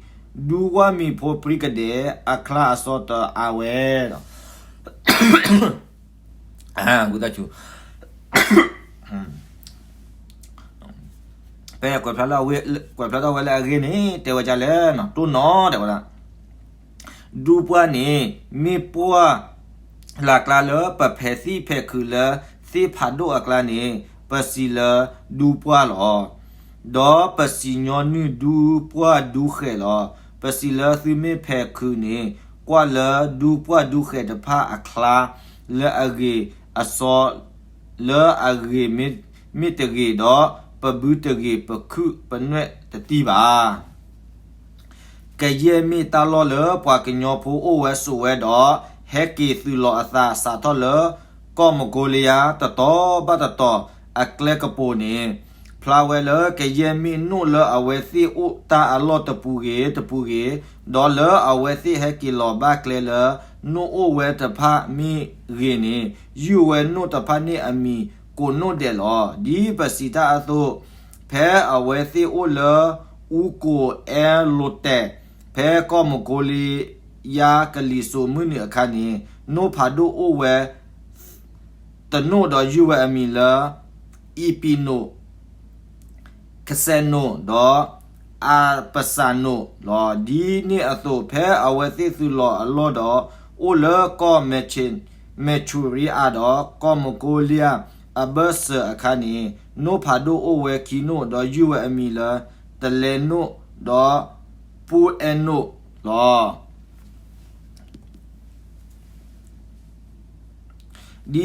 ဒူဝၣ်မံၤဖိပြံကဒဲး အချါအစီတအါဝဲ ဝံသးစူၤ ဖဲကွဲးဖျါထီၣ်ဝဲလၢအဂ့ၢ်န့ၣ် တဲဝဲဒ်လဲၣ်, တိၢ်နီၣ်တဲဝဲဒၣ် ဒူပှၢ်န့ၣ် မ့ၢ်ပှၢ်လၢ်ကျါလၢပဖဲးသံၣ်ဖဲးခုးလၢသ့ၣ်ဖးဒိၣ်အကျါန့ၣ် ပစံးလၢဒူပှၢ်လီၤ. ဒီးပစံၣ်ညီနုၢ်ဒူပှၢ်ဒူဃဲၤလီၤ. ပစံးလၢသုမ့ၢ်ဖဲးခုးန့ၣ် ကွၢ်လၢဒူပှၢ်ဒူဃဲၤတဖၣ်အချါ လၢအဂ့ၤအစီ လၢအဂ့ၤမ့ၢ်တဂ့ၤဒီး ပဘုတဂ့ၤပခုၣ်ပနွဲၣ်တတံၢ်ဘၣ်. ကယဲၢ်မ့ၢ်တၢ်လီၢ်လၢပှၤကညီဖိအိၣ်ဝဲဆိးဝဲဒီး ဟဲက့ၤသုးလီၤအသးစးထီၣ်လၢ ကီၢ်မကိလံယါတတီၤဘၣ်တတီၤအကျဲကပူၤန့ၣ် ဖျါဝဲလၢကယဲၢ်မ့ၢ်နိၣ်လၢအဝဲသ့ၣ်အိၣ်တၢ်အလီၢ်တပူၤဂ့ၤတပူၤဂ့ၤ, ဒီးလၢအဝဲသ့ၣ်ဟဲက့ၤလီၤဘၣ်ကျဲလၢ နိၣ်အိၣ်ဝဲတဖၣ်မ့ၢ်ဂ့ၤန့ၣ် ယုၢ်ဝဲနိၣ်တဖၣ်န့ၣ်အမံၤကိးနိၣ်ဒဲးလီၤ. ဒ်ပစံးတၢ်အသိး ဖဲအဝဲသ့ၣ်အိၣ်လၢအူကိးအဲလိၤတဲာ် ဖဲကီၢ်မကိလံယါကလံၤစိးမုၢ်နုာ်အခါန့ၣ် နိၣ်ဖးဒိၣ်အိၣ်ဝဲ တနိၣ်ဒီးယုၢ်ဝဲအမံၤလၢ အံၣ်ပံၤနိၣ်, ကစဲးနိၣ် ဒီးအပစၢ်နိၣ်လီၤ. ဒ်န့ၣ်အသိး ဖဲအဝဲသ့ၣ်သုးလီၤအလီၢ်ဒီး အိၣ်လၢကီၢ်မဲၣ်ဆူၤရံအၤဒီး ကီၢ်မကိလံယါအဘၢၣ်စၢၤအခါန့ၣ် နိၣ်ဖးဒိၣ်အိၣ်ဝဲခံနိၣ် ဒီးယုၢ်ဝဲအမံၤလၢ တလဲနိၣ် ဒီးပူအဲနိၣ်လ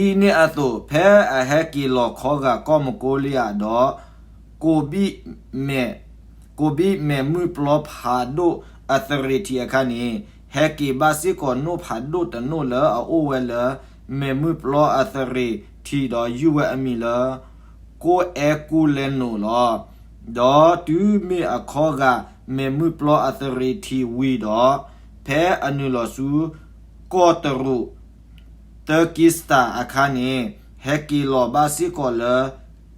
ီၤ. ဒ်န့ၣ်အသိး ဖဲအဟဲက့ၤလီၤခီဂာ်ကီၢ်မကိလံယါဒီး ကိးဘံၣ်မဲာ်, ကိးဘံၣ်မဲာ်မုၢ်ပျီဖးဒိၣ်အသရ့ၤထံးအခါန့ၣ် ဟဲက့ၤဘၣ်စ့ၢ်ကီးနိၣ်ဖးဒိၣ်တနိၣ်လၢအအိၣ်ဝဲလၢ မဲာ်မုၢ်ပျီအသရ့ၤထံးဒီးယုၢ်ဝဲအမံၤလၢ ကိၢ်အဲကူလဲနိၣ်လီၤ. ဒီးတုၤမ့ၢ်အခီဂာ်မဲာ်မုၢ်ပျီအသရ့ၤထံးဝံၤဒီး ဖဲအနုာ်လီၤဆူ ကီၢ်တရူး Turkestan အခါန့ၣ် ဟဲက့ၤလီၤဘၣ်စ့ၢ်ကီးလၢ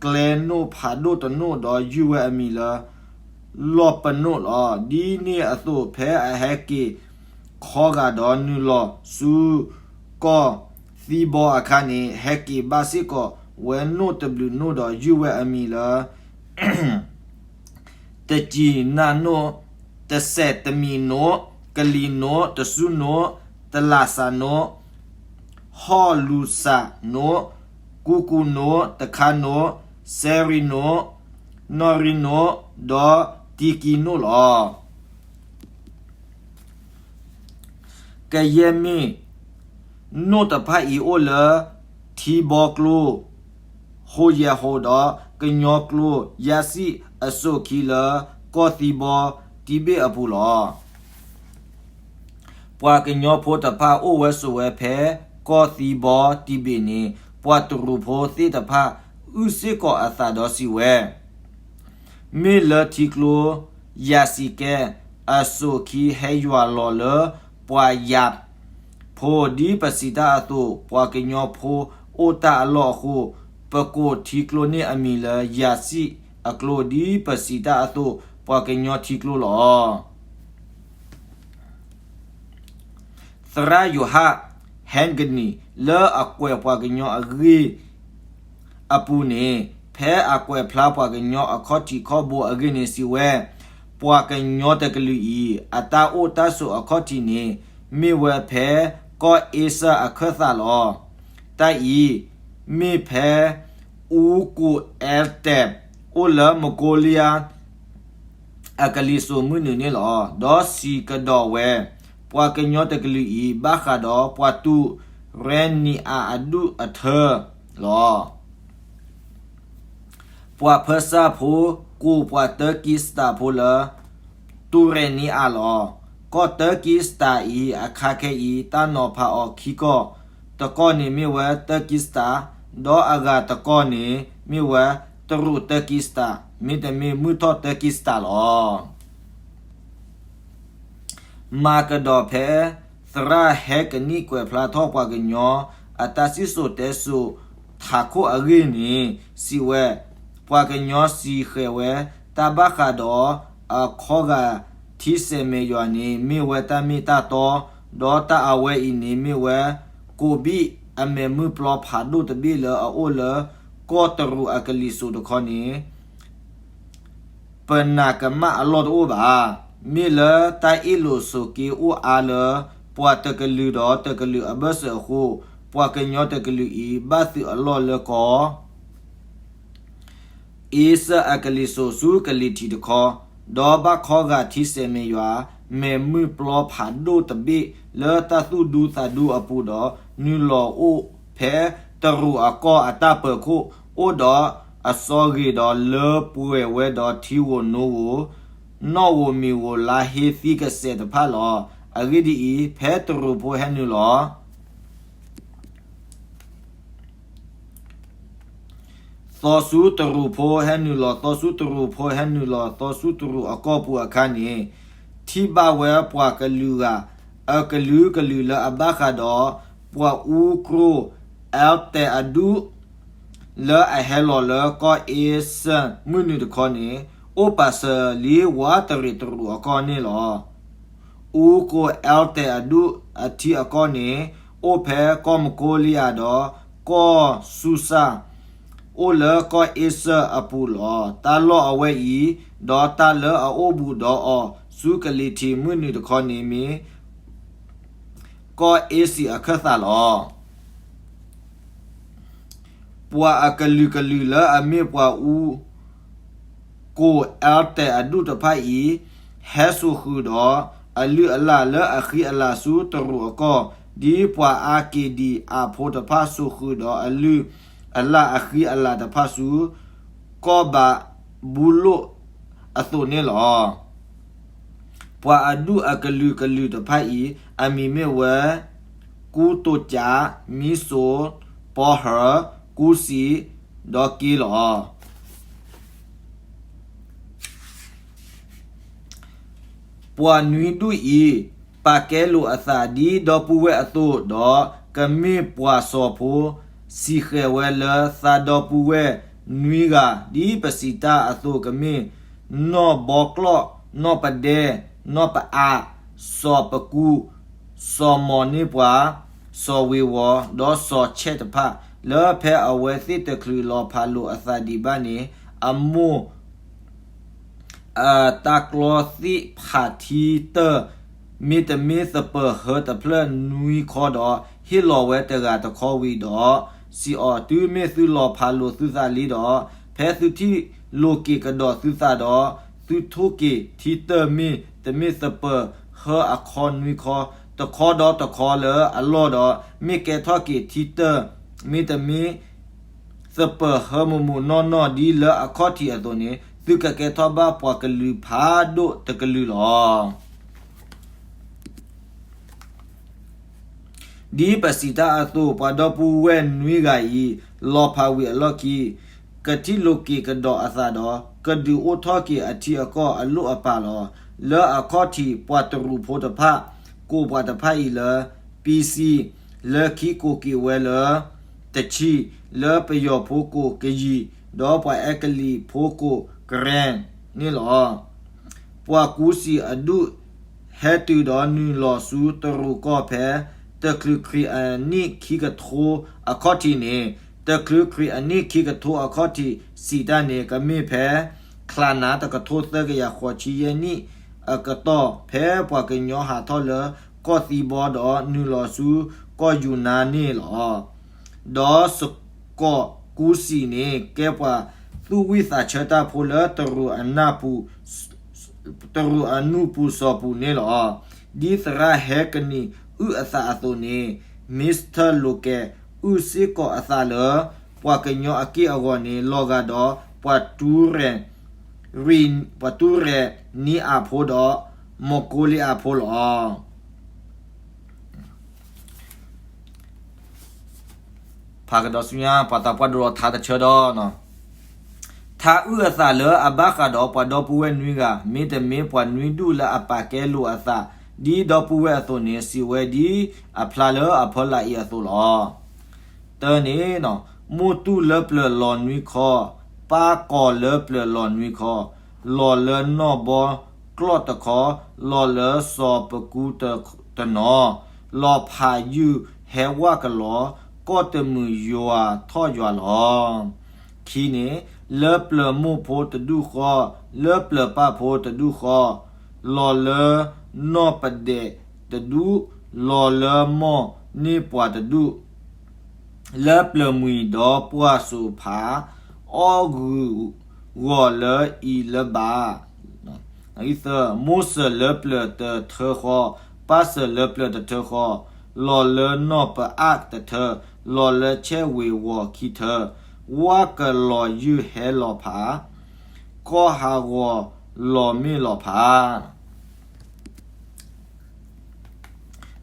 ကျဲနိၣ်ဖးဒိၣ်တနိၣ်ဒီးယုၢ်ဝဲအမံၤလၢ လီၢ်ပနိၣ်လီၤ. ဒ်န့ၣ်အသိး ဖဲအဟဲက့ၤခီဂာ်ဒီးနုာ်လီၤဆူ ကီၢ်သံဘီအခါန့ၣ် ဟဲက့ၤဘၣ်စ့ၢ်ကီးဝဲနိၣ်တဘျုးနိၣ်ဒီးယုၢ်ဝဲအမံၤလၢ တကံၣ်နၢ်နိၣ်, တစဲးတမံၤနိၣ်, ကလံၤနိၣ်, တစူနိၣ်, တလးစၢ်နိၣ်, ဟီၣ်လူၤစၢ်နိၣ်, ကူကူနိၣ်, တခါနိၣ်, စဲရံနိၣ်, နီၣ်ရံနိၣ်, ဒီးတံကံနိၣ်လီၤ. ကယဲၢ်မ့ၢ်နိၣ်တဖၣ်အံၤအိၣ်လၢ ထံဘီကျိ ဟိယဲၢ်ဟိဒီး ကညီကျိ ယါစံၣ်အစိၣ်ခံလၢ ကီၢ်သံဘီတံဘ့ၣ်အပူၤလီၤ. ပှၤကညီဖိတဖၣ်အိၣ်ဝဲဆိးဝဲဖဲ ကီၢ်သံဘီတံဘ့ၣ်န့ၣ် ပှၤတရူးဖိသ့ၣ်တဖၣ် အုၣ်စ့ၢ်ကီးအသးဒီးစံးဝဲ, မ့ၢ်လၢထံကျိယၤစံးကဲ အစိာ်ခံဟဲယွၤလီၤလၢ ပှၤယၤဖိ ဒ်ပစံးတၢ်အသိး ပှၤကညီဖိအိၣ်တၢ်အလီၢ်အဃိ, ပကိးထံကျိန့ၣ်အမံၤလၢ ယၤစံးအကျိ ဒ်ပစံးတၢ်အသိး ပှၤကညီထံကျိလီၤ. သရၣ်ယိၤဟၣ် ဟဲကနံး လၢအကွဲးပှၤကညီအဂ့ၢ် အပူၤန့ၣ်, ဖဲအကွဲးဖျါပှၤကညီအခီၣ်ထံးခီၣ်ဘိအဂ့ၢ်န့ၣ်စံးဝဲ, ပှၤကညီတကလုာ်အံၤ အတၢ်အိၣ်တၢ်ဆိးအခီၣ်ထံးန့ၣ် မ့ၢ်ဝဲဖဲကီၢ်အ့စၢၣ်အခၢၣ်သးလီၤ. တၢ်အံၤ မ့ၢ်ဖဲ အူကိးအဲတဲး အိၣ်လၢမကိလံယါ အကလံၤစိးမုၢ်နုာ်န့ၣ်လီၤ. ဒီးစံးကဒီးဝဲ, ပှၤကညီတကလုာ်အံၤ ဘၣ်ဃးဒီးပှၤတူး uranium အဒူၣ်အထၢလီၤ. ပှၤဖၢစၢ်ဖိ ကိးပှၤတၢကံစတၢဖိလၢ တူး uranium လီၤ. ကီၢ်တၢကံစတၢအံၤ အခါခဲအံၤ တၢ်နီၤဖးအီၤခံကီၢ်, တကီၢ်န့ၣ်မ့ၢ်ဝဲတၢကံစတၢ, ဒီးအဂၤတကီၢ်န့ၣ် မ့ၢ်ဝဲတရူးတၢကံစတၢ, မ့တမ့ၢ်မုၢ်ထီၣ်တၢကံစတၢလီၤ. မၤကဒီးဖဲ သရၣ်ဟဲကနံးကွဲးဖျါထီၣ်ပှၤကညီ အတၢ်စံၣ်စိၤတဲစိၤထးခိၣ်အဂ့ၢ်န့ၣ် စံးဝဲ, ပှၤကညီစံးဃဲးဝဲ တၢ်ဘၣ်ဃးဒီးအခီဂာ်ထံစဲးမဲာ်ယွၤန့ၣ် မ့ၢ်ဝဲတၢ်မ့ၢ်တၢ်တီ, ဒီးတၢ်အဝဲအံၤန့ၣ်မ့ၢ်ဝဲ ကိးဘံၣ်အမဲာ်မုၢ်ပျီဖးဒိၣ်တဘ့ၣ်လၢအအိၣ်လၢ ကီၢ်တရူးအကလံၤစိးတခီန့ၣ် ပနးကမၣ်အလီၢ်တအိၣ်ဘၣ်. မ့ၢ်လၢတၢ်အ့ၣ်လိာ်ဆိးက့အိၣ်အါလၢ ပှၤတကလုာ်ဒီးတကလုာ်အဘၢၣ်စၢၤအဃိ, ပှၤကညီတကလုာ်အံၤ ဘၣ်သုးအလီၢ်လၢကီၢ် အ့စၢၣ်အကလံၤစိးဆူကလံၤထံးတခီ, ဒီးဘၣ်ခီဂာ်ထံစဲးမဲာ်ယွၤ မဲာ်မုၢ်ပျီဖးဒိၣ်တဘ့ၣ်လၢတၢ်သူၣ်ဒူသးဒူအပူၤဒီး နုာ်လီၤအိၣ်ဖဲတရူးအကီၢ်အတၢ်ပၢၤခိၣ်, အိၣ်ဒီးအစီဂ့ၤဒီးလၢပှဲၤဝဲဒီးထံဧိၤ နိဧိၤ, နီၣ်ဧိၤမံၤဧိၤ လါဟ့သံကစဲးတဖၣ်လီၤ. အဂ့ၢ်ဒ်အံၤ, ဖဲတရူးဖိဟဲနုာ်လီၤ သီဆူတရူးဖိဟဲနုာ်လီၤ, သီဆူတရူးဖိဟဲနုာ်လီၤ, သီဆူတရူးအကီၢ်ပူၤအခါန့ၣ်, ထံၣ်ဘၣ်ဝဲပှၤကလုာ်ဂၤ အကလုာ်ကလုာ်လၢအဘၣ်ဃးဒီး ပှၤအူကျိၣ် အဲးတဲးအဒူၣ် လၢအဟဲလီၤလၢကီၢ်အ့စၢၣ်မုၢ်နုာ်တခီန့ၣ်, အိၣ်ပာ်စၢၤလံဝးတရံးတရူးအကီၢ်န့ၣ်လီၤ. အူကိးအဲးတဲးအဒူၣ်အထံအကီၢ်န့ၣ်, အိၣ်ဖဲကီၢ်မကိလံယါဒီး ကီၢ်စူစၢ်, အိၣ်လၢကီၢ်အ့စၢၣ်အပူၤလီၤ. တၢ်လီၢ်အဝဲအံၤ, ဒီးတၢ်လၢအအိၣ်ဘူးဒီးအီၤ ဆူကလံၤထံးမုၢ်နုာ်တခီန့ၣ်မ့ၢ် ကီၢ်အ့စံးအခၢၣ်သးလီၤ. ပှၤအကလုာ်ကလုာ်လၢအမ့ၢ်ပှၤအူ ကိးအဲးတဲးအဒူၣ်တဖၣ်အံၤ, ဟဲစိာ်ဃုာ်ဒီးအလုၢ်အလၢ်လၢအဃံအလၤဆူတရူးအကီၢ်, ဒ်ပှၤအါက့ဒံးအါဖိတဖၣ်စိာ်ဃုာ်ဒီးအလုၢ်အလၢ်အဃံအလၤတဖၣ်ဆူ ကီၢ်ဘၤဘူလိၣ်အသိးန့ၣ်လီၤ. ပှၤအဒူၣ်အကလုာ်ကလုာ်တဖၣ်အံၤ အမံၤမ့ၢ်ဝဲ ကူတိၢ်ကၠး, မံစိ, ပီဟၢ, ကူစံ, ဒီးက့လီၤ. ပှၤနွံဒူၣ်အံၤ ပာ်ကဲလိာ်အသးဒ်ဒီပုၢ်ဝဲၢ်အသိး, ဒီးကမ့ၢ်ပှၤစီၤဖိ, စံၣ်ဃဲးဝဲလၢသးဒီပုၢ်ဝဲၢ်နွံဂၤ, ဒ်ပစံးတၢ်အသိးကမ့ၢ် နီၢ်ဘီကျီၣ်, နီၢ်ပဒဲ, နီၢ်ပအး, စီၤပကူ, စီၤမီၤန့ၢ်ပှၤ, စီၤဝ့ၤဝီၤ, ဒီးစီၤဆဲးတဖၣ်, လၢဖဲအဝဲသ့ၣ်တချုးလီၤဖးလိာ်အသးဒံးဘၣ်န့ၣ်, အမိၢ် အတၢ်ကျီသ့ၣ်ဖးထံတၢၢ် မ့တမ့ၢ်သပၢၤဟၢတဖျၢၣ်နွံခီဒီး ဟ့ၣ်လီၤဝဲတဂၤတခီဝံၤဒီး စံးအီၤ, တုၤမ့ၢ်သုလီၤဖးလိာ်သုသးလံဒီး, ဖဲသုထံၣ်လိာ်က့ၤကဒီးသုသးဒီး, သုထိၣ်က့ၤထံတၢၢ်မ့တမ့ၢ်သပၢၤဟၢအခီနွံခီ, တခီဒီးတခီလၢအလီၢ်ဒီး, မ့ၢ်ကဲထီၣ်က့ၤထံတၢၢ် မ့တမ့ၢ် သပၢၤဟၢမိၢ်မိၢ်နီၢ်နီၢ်ဒ်လၢအခီၣ်ထံးအသိးန့ၣ်, သုကကဲထီၣ်ဘၣ်ပှၤကလုာ်ဖးဒိၣ်တကလုာ်လီၤ. ဒ်ပစံးတၢ်အသိး, ပှၤဒီပုၢ်ဝဲၢ်နွံဂၤအံၤ လီၤဖးဝံၤအလီၢ်ခံ ကထံၣ်လိာ်က့ၤကဒီးအသးဒီး ကဒုးအိၣ်ထီၣ်က့ၤအထံအကီၢ်အလိၣ်အပာ်လီၤ. လၢအခီၣ်ထံး ပှၤတရူးဖိတဖၣ် ကိးပှၤတဖၣ်အံၤလၢ ပံစံ, လၢခံကိးက့ၤဝဲလၢ တဆံ, လၢပယီၤဖိကိးကယံၤ, ဒီးပှၤအဲကလံးဖိကိးကရဲန့ၣ်လီၤ. ပှၤကူစံးအဒူၣ် ဟဲတုၤဒီးနုာ်လီၤဆူတရူးကီၢ်ဖဲ တချုးခရံာ်အနံၣ်ခံကထိအခီၣ်ထံးန့ၣ်, တချုးခရံာ်အနံၣ်ခံကထိအခီၣ်ထံးစံးတၢ်န့ၣ် ကမ့ၢ်ဖဲ ချါနါတကထိသၢကယၤဃိးဆံယဲၢ်နံၣ်အကတီၢ် ဖဲပှၤကညီဟးထီၣ်လၢကီၢ်သံဘီဒီးနုာ်လီၤဆူကီၢ်ယူၤနါန့ၣ်လီၤ. ဒီးစကီးကူစံးန့ၣ် ကဲပှၤသူၣ်ဝံၣ်သးဆၢတၢ်ဖိလၢတရူးအနၢ်ပူၤ တရူးအနူၢ်ပူၤစီၤပူၤန့ၣ်လီၤ. ဒ်သရၣ်ဟဲကနံၣ်အုၣ်အသးအသိးန့ၣ် Mister Logan အုၣ်စ့ၢ်ကီးအသးလၢ ပှၤကညီအက့ၢ်အဂီၤန့ၣ် လီၤဂာ်ဒီးပှၤတူၢ်ရဲၣ် ပှၤတူၢ်ရဲၣ်နံအၤဖိဒီး မကိလံအၤဖိလီၤ. ဖးကဒီးဆူညါ ပှၤသးပှၢ်ဒိလီၤထါတဆၢဒီး ထါအုၣ်အသးလၢအဘၣ်ဃးဒီးပှၤဒီပုၢ်ဝဲၢ်နွံဂၤ, မ့တမ့ၢ်ပှၤနွံဒူၣ်လၢအပာ်ကဲလိာ်အသး ဒ်ဒီပုၢ်ဝဲၢ်အသိးန့ၣ် စံးဝဲဒ်အဖျါလၢအဖီလာ်အံၤအသိးလီၤ. တၢန့ၣ်, မိၢ်တူၢ်လၢပျၢၤလီၤနွံခီ, ပၢ်ကီၤလၢပျၢၤလီၤနွံခီ, လီၤလၢနီၢ်ဘီကျီၣ်တခီ, လီၤလၢစီၤပကူတနီၤ, လီၤဖးယုၢ်ဟဲဝၣ်ကလီၤ, ကီၢ်တမုာ်ယွၤထီၣ်ယွၤလီၤ. ခံန့ၣ်, လၢပျၢၤမိၢ်ဖိတဒူၣ်ဃီ, လၢပျၢၤပၢ်ဖိတဒူၣ်ဃီ, လီၤလၢနီၢ်ပဒဲးတဒူၣ်, လီၤလၢမီၢ်န့ၢ်ပှၤတဒူၣ် လၢပျၢၤမှံၤဒီးပှၢ်စိးဖး, အီၣ်ဂုာ်ဂီၤလၢအံၤလၢဘၣ်. သၢ, မိၢ်စၢၤလၢပျၢၤတထၢဃီ, ပၢ်စၢၤလၢပျၢၤတထၢဃီ, လီၤလၢနီၢ်ပအၣ်တထၢ, လီၤလၢဆဲးဝ့ၤဝီၤခံထၢ, ဝၣ်ကလီၤယုၢ်ဟဲလီၤဖး, ကီၢ်ဟးဂီၤလီၤမ့ၢ်လီၤဖး.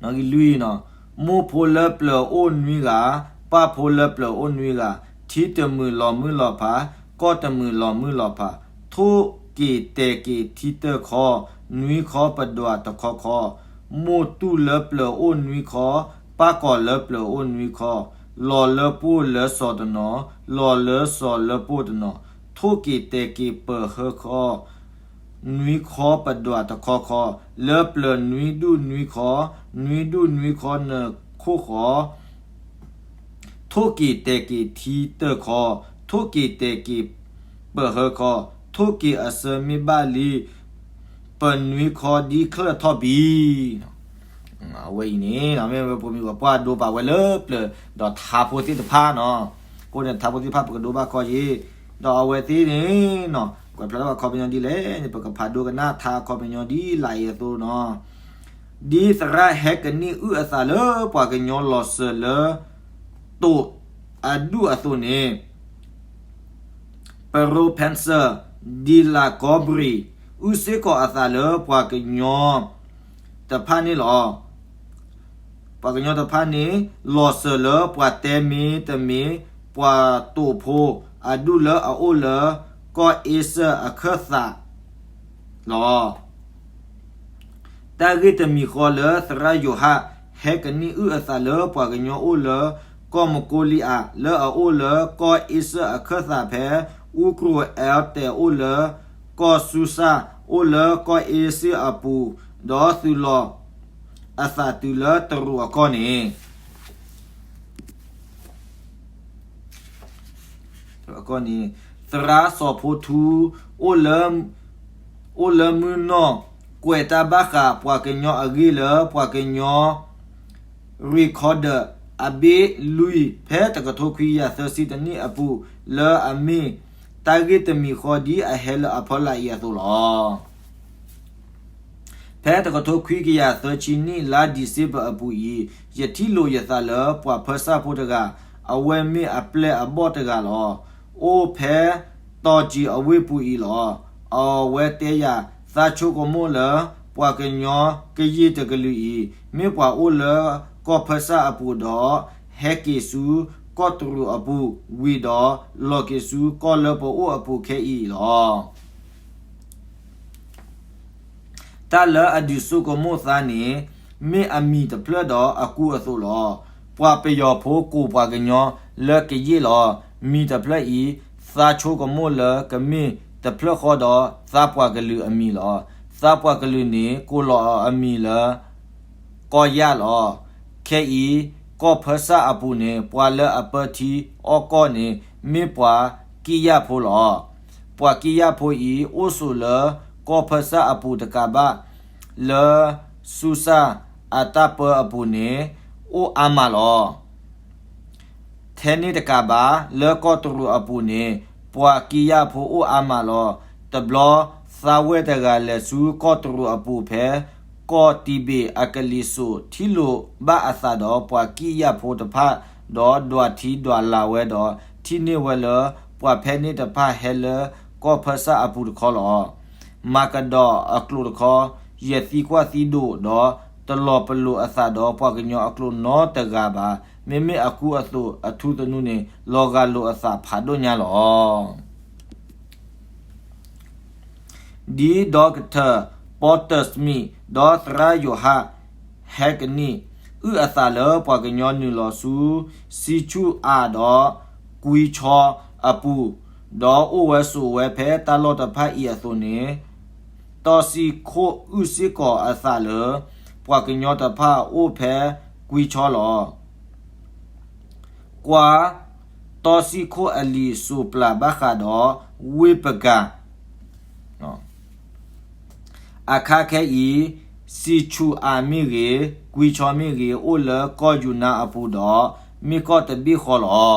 လွံၢ်, မိၢ်ဖိလၢပျၢၤအိၣ်နွံဂၤ, ပၢ်ဖိလၢပျၢၤအိၣ်နွံဂၤ, ထံတမုာ်လီၤမုၢ်လီၤဖး, ကီၢ်တမုာ်လီၤမုၢ်လီၤဖး, ထိၣ်က့ၤတဲာ်က့ၤထံတၢၢ်ခီ, နွံခီပဒွးတခီခီ, မိၢ်တူၢ်လၢပျၢၤအိၣ်နွံခီ, ပၢ်ကီၤလၢပျၢၤအိၣ်နွံခီ, လီၤလၢပှိၢ်လၢစီၤတနီၤ, လီၤလၢစီၤလၢပှိၢ်တနီၤ, ထိၣ်က့ၤတဲာ်က့ၤပၢၤဟၢခီ နွံခီပဒွးတခီခီ, လၢပျၢၤနွံဒူၣ်နွံခီ, နွံဒူၣ်နွံခီနၢၤခိၣ်ဃီ, ထိၣ်က့ၤတဲာ်က့ၤထံတၢၢ်ခီ, ထိၣ်က့ၤတဲာ်က့ၤပၢၤဟၢခီ, ထိၣ်က့ၤအစၢမ့ၢ်ဘၣ်လံ, ပနွံခီဒ်ချၢၣ်ထီၣ်ဘံ. အဝဲအံၤန့ၣ် မ့ၢ်ဝဲပှၤမံၤပှၤပှၢ်ဒိပာ်ဝဲလၢပျၢၤ ဒီးထါဖိသ့ၣ်တဖၣ်နီၤ, အဃိန့ၣ် ထါဖိသ့ၣ်တဖၣ်ပကဒိဘၣ်ခီယ့ၣ်, ဒီးအဝဲသ့ၣ်န့ၣ်နီၤ ကွဲးဖျါထီၣ်အခီပညီဒ်လဲၣ်န့ၣ် ပကဖးဒိကနၣ်ထါအခီပညီဒ်လာ်အံၤအသိးနီၤ. ဒ်သရၣ်ဟဲကနံၣ်အုၣ်အသးလၢပှၤကညီလီၤစၢၤလၢ တိာ်အဒူၣ်အသိးန့ၣ် Professor de la Gombre အုၣ်စ့ၢ်ကီးအသးလၢပှၤကညီတဖၣ်န့ၣ်လီၤ. ပှၤကညီတဖၣ်န့ၣ် လီၤစၢၤလၢပှၤတဲမ့တမ့ၢ် ပှၤတိာ်ဖိအဒူၣ်လၢအအိၣ်လၢ ကီၢ်အ့စၢၣ်အခၢၣ်သးလီၤ. တၢ်ဂ့ၢ်တမံၤဃီလၢသရၣ်ယိၤဟၣ် ဟဲကနံၣ်အုၣ်အသးလၢပှၤကညီအိၣ်လၢ ကီၢ်မကိလံအၤ လၢအအိၣ်လၢကီၢ်အ့စၢၣ်အခၢၣ်သးဖဲ အူကရိးအဲတဲာ်အိၣ်လၢ ကီၢ်စူစၢ် အိၣ်လၢကီၢ်အ့စၢၣ်အပူၤ ဒီးသုးလီၤအသးတုၤလၢတရူးအကီၢ်န့ၣ် သရၣ်စီၤဖိထူ အိၣ်လၢ အိၣ်လၢမုၢ်နီၢ် ကွဲးတၢ်ဘၣ်ဃးပှၤကညီအဂ့ၢ်လၢပှၤကညီ Recorder အဘ့ၣ်လွံၢ် ဖဲတကထိခွံကယၤသၢဆံတနံၣ်အပူၤ လၢအမ့ၢ်တၢ်ဂ့ၢ်တမံၤဃီဒ်အဟဲလၢအဖီလာ်အံၤအသိးလီၤ. ဖဲတကထိခွံကယၤသၢဆံနံၣ် လါဒံၣ်စ့ဘၢၣ်အပူၤအံၤ ယထံၣ်လိာ်ယသးလၢပှၤဖၢဆၣ်ဖိတဂၤ, အဝဲမ့ၢ်အပျဲၢ်အဘီၣ်တဂၤလီၤ. အိၣ်ဖဲ တီၢ်ကံၢ်အဝ့ၢ်ပူၤအံၤလီၤ. အဝဲတဲယၤ, သးဆိကမိၣ်လၢ ပှၤကညီကယဲၢ်တကလုာ်အံၤ, မ့ၢ်ပှၤအိၣ်လၢကီၢ်ဖၢစၢ်အပူၤဒီး ဟဲက့ၤဆူကီၢ်တရူးအပူၤဝံၤဒီး လီၤက့ၤဆူကီၢ်လၢပအိၣ်အပူၤခဲအံၤလီၤ. တၢ်လၢအဒုးဆိကမိၣ်သးန့ၣ် မ့ၢ်အမံၤတဖျၢၣ်ဒီးအကူအသိးလီၤ. ပှၤပယီၤဖိကိးပှၤကညီလၢကယဲၢ်လီၤ. မံၤတဖျၢၣ်အံၤ သးဆိကမိၣ်လၢကမ့ၢ်တဖျၢၣ်ဃီဒီးသးပှၢ်ကလုာ်အမံၤလီၤ. သးပှၢ်ကလုာ်န့ၣ် ကိးလီၤအမံၤလၢ ကီၢ်ယၢ်လီၤ. ခဲအံၤ ကီၢ်ဖၢစၢ်အပူၤန့ၣ် ပှၤလၢအပၢထံအီၣ်ကီၢ်န့ၣ် မ့ၢ်ပှၤကံၣ်ယၢ်ဖိလီၤ. ပှၤကံၣ်ယၢ်ဖိအံၤ အိၣ်ဆိးလၢကီၢ်ဖၢစၢ်အပူၤတကးဘၣ် လၢဆူစၢ်အတၢ်ပၢအပူၤန့ၣ် အိၣ်အါမးလီၤ. ထဲန့ၣ်တကးဘၣ် လၢကီၢ်တရူးအပူၤန့ၣ် ပှၤကံၣ်ယၢ်ဖိအိၣ်အါမးလီၤ. တဘျီသးဝဲၢ်တဂၤလဲၤဆူကီၢ်တရူးအပူၤဖဲ ကီၢ်တံဘ့းအကလံၤစိး ထံၣ်လိာ်ဘၣ်အသးဒီး ပှၤကံၣ်ယၢ်ဖိတဖၣ် ဒီးဒွးထံဒွးလၤဝဲဒီး ထံၣ်န့ၢ်ဝဲလၢ ပှၤဖဲန့ၣ်တဖၣ်ဟဲလၢကီၢ်ဖၢစၢ်အပူၤတခီလီၤ. မၤကဒီးအကျိာ်တခီ ယသံကွၢ်သံဒိးဒီး တလီၤပလိာ်အသးဒီးပှၤကညီအကျိာ်နီတဂၤဘၣ်. မ့မ့ၢ်အကူအသိးအထူသနူန့ၣ် လီၤဂာ်လိာ်အသးဖးဒိၣ်ညါလီၤ. ဒ် Doctor Porter Smith ဒီးသရၣ်ယိၤဟၣ် Hackney အုၣ်အသးလၢပှၤကညီနုာ်လီၤဆူ စံဆူၣ်အးဒီးကွံဆီအပူၤ, ဒီးအိၣ်ဝဲဆိးဝဲဖဲတၢ်လီၢ်တဖၣ်အံၤအသိးန့ၣ်, တီၢ်စံခိၣ်အုၣ်စ့ၢ်ကီးအသးလၢ ပှၤကညီတဖၣ်အိၣ်ဖဲကွံဆီလီၤ. ကွၢ် တီၢ်စံခိၣ်အလံာ်စိးပျၢ်ဘၣ်ဃးဒီးဝ့ၢ်ပကၤ အခါခဲအံၤ စံဆူၣ်အးမ့ၢ်ဂ့ၤ, ကွံဆီမ့ၢ်ဂ့ၤ အိၣ်လၢကီၢ်ယူၤနါအပူၤဒီး မ့ၢ်ကီၢ်တဘ့ၣ်ဃီလီၤ.